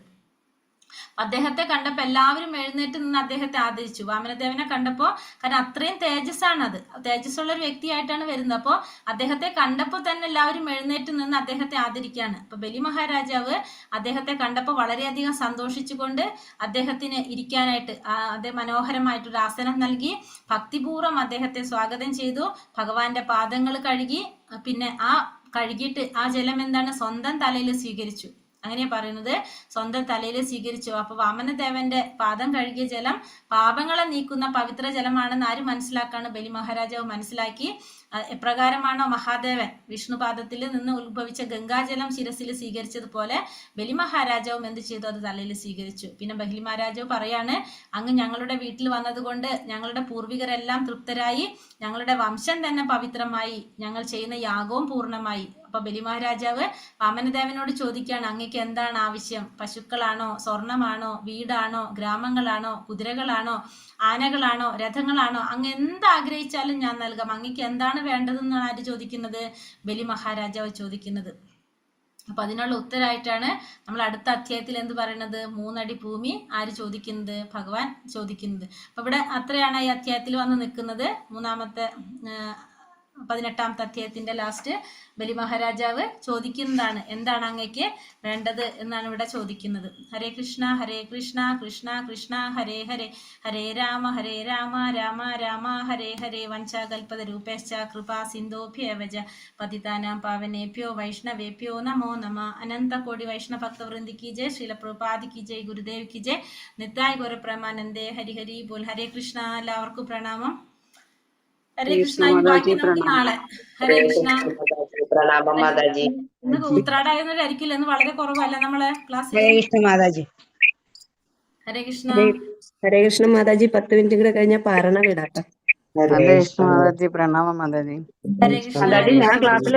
അദ്ദേഹത്തെ കണ്ടപ്പോ എല്ലാവരും എഴുന്നേറ്റ് നിന്ന് അദ്ദേഹത്തെ ആദരിച്ചു. വാമനദേവനെ കണ്ടപ്പോ, കാരണം അത്രയും തേജസ്സാണ്, അത് തേജസ്സുള്ള ഒരു വ്യക്തിയായിട്ടാണ് വരുന്നത്. അപ്പോ അദ്ദേഹത്തെ കണ്ടപ്പോ തന്നെ എല്ലാവരും എഴുന്നേറ്റ് നിന്ന് അദ്ദേഹത്തെ ആദരിക്കുകയാണ്. അപ്പൊ ബലി മഹാരാജാവ് അദ്ദേഹത്തെ കണ്ടപ്പോ വളരെയധികം സന്തോഷിച്ചുകൊണ്ട് അദ്ദേഹത്തിന് ഇരിക്കാനായിട്ട് അദ്ദേഹം മനോഹരമായിട്ടൊരു ആസനം നൽകി. ഭക്തിപൂർവ്വം അദ്ദേഹത്തെ സ്വാഗതം ചെയ്തു. ഭഗവാന്റെ പാദങ്ങൾ കഴുകി. പിന്നെ ആ കഴുകിയിട്ട് ആ ജലം എന്താണ്, സ്വന്തം തലയിൽ സ്വീകരിച്ചു. അങ്ങനെ പറയുന്നത്, സ്വന്തം തലയിൽ സ്വീകരിച്ചു. അപ്പൊ വാമനദേവന്റെ പാദം കഴുകിയ ജലം പാപങ്ങളെ നീക്കുന്ന പവിത്ര ജലമാണെന്ന് ആര് മനസ്സിലാക്കാണ്? ബലി മഹാരാജാവ് മനസ്സിലാക്കി. എപ്രകാരമാണോ മഹാദേവൻ വിഷ്ണുപാദത്തിൽ നിന്ന് ഉത്ഭവിച്ച ഗംഗാജലം ശിരസിൽ സ്വീകരിച്ചതുപോലെ ബലി മഹാരാജാവും എന്ത് ചെയ്തു? അത് തലയിൽ സ്വീകരിച്ചു. പിന്നെ ബലി മഹാരാജാവ് പറയാണ്, അങ്ങ് ഞങ്ങളുടെ വീട്ടിൽ വന്നതുകൊണ്ട് ഞങ്ങളുടെ പൂർവികരെല്ലാം തൃപ്തരായി, ഞങ്ങളുടെ വംശം തന്നെ പവിത്രമായി, ഞങ്ങൾ ചെയ്യുന്ന യാഗവും പൂർണ്ണമായി. അപ്പൊ ബലി മഹാരാജാവ് വാമനദേവനോട് ചോദിക്കുകയാണ്, അങ്ങക്ക് എന്താണ് ആവശ്യം? പശുക്കളാണോ, സ്വർണമാണോ, വീടാണോ, ഗ്രാമങ്ങളാണോ, കുതിരകളാണോ, ആനകളാണോ, രഥങ്ങളാണോ? അങ്ങ് എന്ത് ആഗ്രഹിച്ചാലും ഞാൻ നൽകാം. അങ്ങക്ക് എന്താണ് വേണ്ടതെന്നാണ് ആര് ചോദിക്കുന്നത്? ബലി മഹാരാജാവ് ചോദിക്കുന്നത്. അപ്പൊ അതിനുള്ള ഉത്തരമായിട്ടാണ് നമ്മൾ അടുത്ത അധ്യായത്തിൽ എന്ത് പറയണത്? 3 അടി ഭൂമി ആര് ചോദിക്കുന്നത്? ഭഗവാൻ ചോദിക്കുന്നത്. അപ്പൊ ഇവിടെ അത്രയാണ് ഈ അധ്യായത്തിൽ വന്ന് നിൽക്കുന്നത്. മൂന്നാമത്തെ 18-ാമത്തെ അധ്യായത്തിന്റെ ലാസ്റ്റ് ബലി മഹാരാജാവ് ചോദിക്കുന്നതാണ്, എന്താണ് അങ്ങയ്ക്ക് വേണ്ടത് എന്നാണ് ഇവിടെ ചോദിക്കുന്നത്. ഹരേ കൃഷ്ണ ഹരേ കൃഷ്ണ കൃഷ്ണ കൃഷ്ണ ഹരേ ഹരേ, ഹരേ രാമ ഹരേ രാമ രാമ രാമ ഹരേ ഹരേ. വഞ്ചാകൽപതരൂപേശ്ച കൃപാ സിന്ധോഭ്യവജ പതിതാനാം പാവനേഭ്യോ വൈഷ്ണവേഭ്യോ നമോ നമ. അനന്തകോടി വൈഷ്ണവ ഭക്തവൃന്ദി കി ജയ്, ശ്രീല പ്രഭുപാദ് കി ജയ്, ഗുരുദേവ് കി ജയ്, നിത്യായ ഗൗര പ്രേമാനന്ദേ ഹരി ഹരി ബോൽ. ഹരേ കൃഷ്ണ. എല്ലാവർക്കും പ്രണാമം. ഹരേ കൃഷ്ണ. ഇനി ബാക്കി നമുക്ക് നാളെ. ഹരേ കൃഷ്ണ.
പ്രണാമം മാതാജി.
ഇന്ന് ഉത്രാടായിരുന്നിട്ടായിരിക്കില്ല, ഇന്ന് വളരെ കുറവല്ല നമ്മളെ ക്ലാസ്സിൽ.
ഹരേ കൃഷ്ണ മാതാജി.
ഹരേ കൃഷ്ണ.
ഹരേ കൃഷ്ണ മാതാജി. 10 മിനിറ്റ് കൂടെ കഴിഞ്ഞാൽ പാരണ വിടാട്ടെ.
ഹരേ
ഹരേ കൃഷ്ണ മാതാജി, പ്രണാമം മാതാജി.
ഹരേ കൃഷ്ണ.
മാതാജി,
ഹരേ
ഞാൻ
കൃഷ്ണ.
ക്ലാസ്സിൽ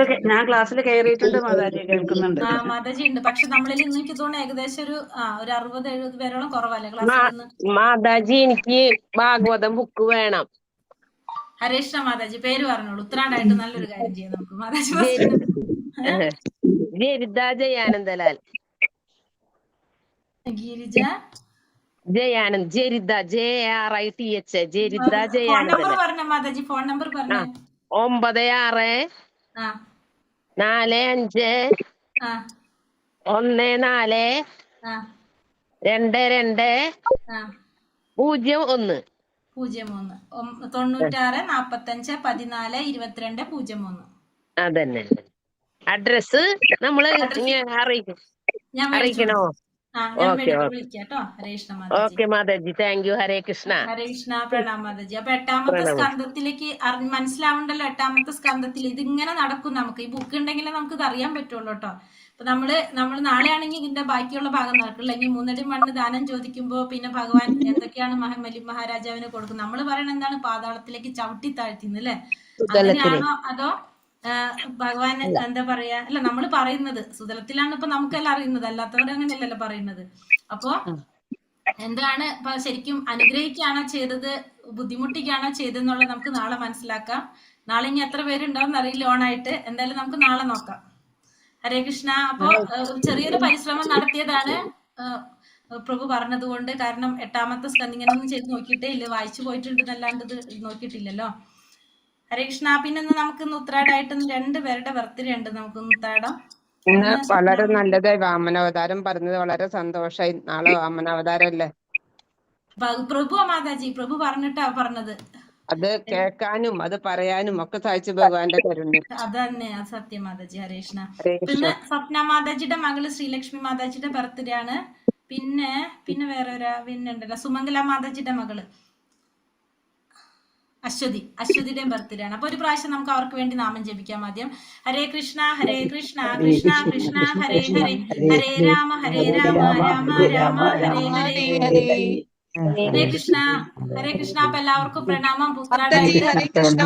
ക്ലാസ്സിൽ കയറിയിട്ടുണ്ട് മാതാജി, കേൾക്കുന്നുണ്ട്.
ആ മാതാജി ഉണ്ട്. പക്ഷെ നമ്മളിൽ ഇന്ന് എനിക്ക് തോന്നുന്നു ഏകദേശം ഒരു ഒരു 60-70 പേരോളം കുറവല്ലേ ക്ലാസ്സിൽ ഇന്ന്.
മാതാജി, എനിക്ക് ഭാഗവതം ബുക്ക് വേണം.
ഹരേ കൃഷ്ണ മാതാജി. പേര് പറഞ്ഞോളൂ. ഉത്രാടായിട്ട് നല്ലൊരു കാര്യം ചെയ്യാം നമുക്ക്. Mataji first.
Jaritha Jayanandalal.
Girija
Jayanand, Jaritha, JRITH, Jaritha
phone number
Jayanandalal.
പറഞ്ഞ മാതാജി, ഫോൺ നമ്പർ പറഞ്ഞേ.
96 45 14 22 01.
01. 96 45 14 22 01.
അതന്നെ. അഡ്രസ് നമ്മള് അറിയിക്കും.
ഞാൻ മേടിച്ചു
അറിയിക്കണോ?
ആ, ഞാൻ
ഓക്കെ,
മേടിച്ച്
ഓക്കെ.
വിളിക്കാം കേട്ടോ. ഹരേ കൃഷ്ണ മാതാജി.
ഓക്കെ മാതാജി, thank you. Hare Krishna.
Hare Krishna, Pranam Mataji. അപ്പൊ 8-ാമത്തെ
പ്രണാമം.
സ്കന്ധത്തിലേക്ക് മനസ്സിലാവണ്ടല്ലോ. 8-ാമത്തെ സ്കന്ധത്തിൽ ഇതിങ്ങനെ നടക്കും. നമുക്ക് ഈ ബുക്ക് ഉണ്ടെങ്കിലേ നമുക്ക് ഇത് അറിയാൻ പറ്റുള്ളൂ കേട്ടോ. അപ്പൊ നമ്മള് നാളെ ആണെങ്കിൽ ഇതിന്റെ ബാക്കിയുള്ള ഭാഗം നടക്കില്ല. ഇനി 3 അടി മണ്ണ് ദാനം ചോദിക്കുമ്പോ പിന്നെ ഭഗവാൻ എന്തൊക്കെയാണ് ബലി മഹാരാജാവിന് കൊടുക്കുന്നത്? നമ്മൾ പറയണ എന്താണ്? പാതാളത്തിലേക്ക് ചവിട്ടി താഴ്ത്തിന്ന് അല്ലേ?
സുതലത്തില്.
അങ്ങനെയാണോ അതോ ഭഗവാൻ എന്താ പറയാ? അല്ല, നമ്മൾ പറയുന്നത് സുതലത്തിലാണ്. ഇപ്പൊ നമുക്കെല്ലാം അറിയുന്നത്, അല്ലാത്തവർ അങ്ങനെയല്ലല്ലോ പറയുന്നത്. അപ്പോ എന്താണ് ഇപ്പൊ ശരിക്കും അനുഗ്രഹിക്കുകയാണോ ചെയ്തത്, ബുദ്ധിമുട്ടിക്കുകയാണോ ചെയ്തതെന്നുള്ളത് നമുക്ക് നാളെ മനസ്സിലാക്കാം. നാളെ ഇനി എത്ര പേരുണ്ടാവും അറിയില്ല ഓണായിട്ട്. എന്തായാലും നമുക്ക് നാളെ നോക്കാം. ഹരേ കൃഷ്ണ. അപ്പോ ചെറിയൊരു പരിശ്രമം നടത്തിയതാണ് പ്രഭു പറഞ്ഞതുകൊണ്ട്. കാരണം 8-ാമത്തെ സ്കന്ധം ഇങ്ങനെ ഒന്നും ചെയ്ത് നോക്കിയിട്ടേ ഇല്ല, വായിച്ചു പോയിട്ടുണ്ട് ഇത് നോക്കിയിട്ടില്ലല്ലോ. ഹരേ കൃഷ്ണ. പിന്നെ ഇന്ന് നമുക്ക് ഇന്ന് ഉത്രാടായിട്ട് 2 പേരുടെ ബർത്ത്ഡേ ഉണ്ട്. നമുക്ക് ഉത്രാടം
ഇന്ന് വളരെ നല്ലതായി വാമനാവതാരം പറഞ്ഞത്, വളരെ സന്തോഷായി. നാളെ വാമനാവതാരം അല്ലേ?
പ്രഭു മാതാജി, പ്രഭു പറഞ്ഞിട്ടാ പറഞ്ഞത്.
അത് കേൾക്കാനും അത് പറയാനും ഒക്കെ സാധിച്ചു ഭഗവാന്റെ കരുണ.
അതന്നെ, അത് സത്യം മാതാജി. ഹരേ കൃഷ്ണ.
ഹരേ കൃഷ്ണ.
പിന്നെ സ്വപ്ന മാതാജിയുടെ മകള് ശ്രീലക്ഷ്മി മാതാജിയുടെ ബർത്ത്ഡേ ആണ്. പിന്നെ പിന്നെ വേറെ ഒരു പിന്നെ ഉണ്ടല്ലോ, സുമംഗല മാതാജിയുടെ മകള് അശ്വതി, അശ്വതിയുടെയും ബർത്ത്ഡേ ആണ്. അപ്പൊ ഒരു പ്രാവശ്യം നമുക്ക് അവർക്ക് വേണ്ടി നാമം ജപിക്കാം ആദ്യം. ഹരേ കൃഷ്ണ ഹരേ കൃഷ്ണ കൃഷ്ണ കൃഷ്ണ ഹരേ ഹരേ, ഹരേ രാമ ഹരേ രാമ രാമ രാമ ഹരേ ഹരേ. ഹരേ കൃഷ്ണ ഹരേ കൃഷ്ണ. അപ്പൊ എല്ലാവർക്കും പ്രണാമം.
മാതാജി
പുത്രാടായിട്ട്
ഹരേ കൃഷ്ണ.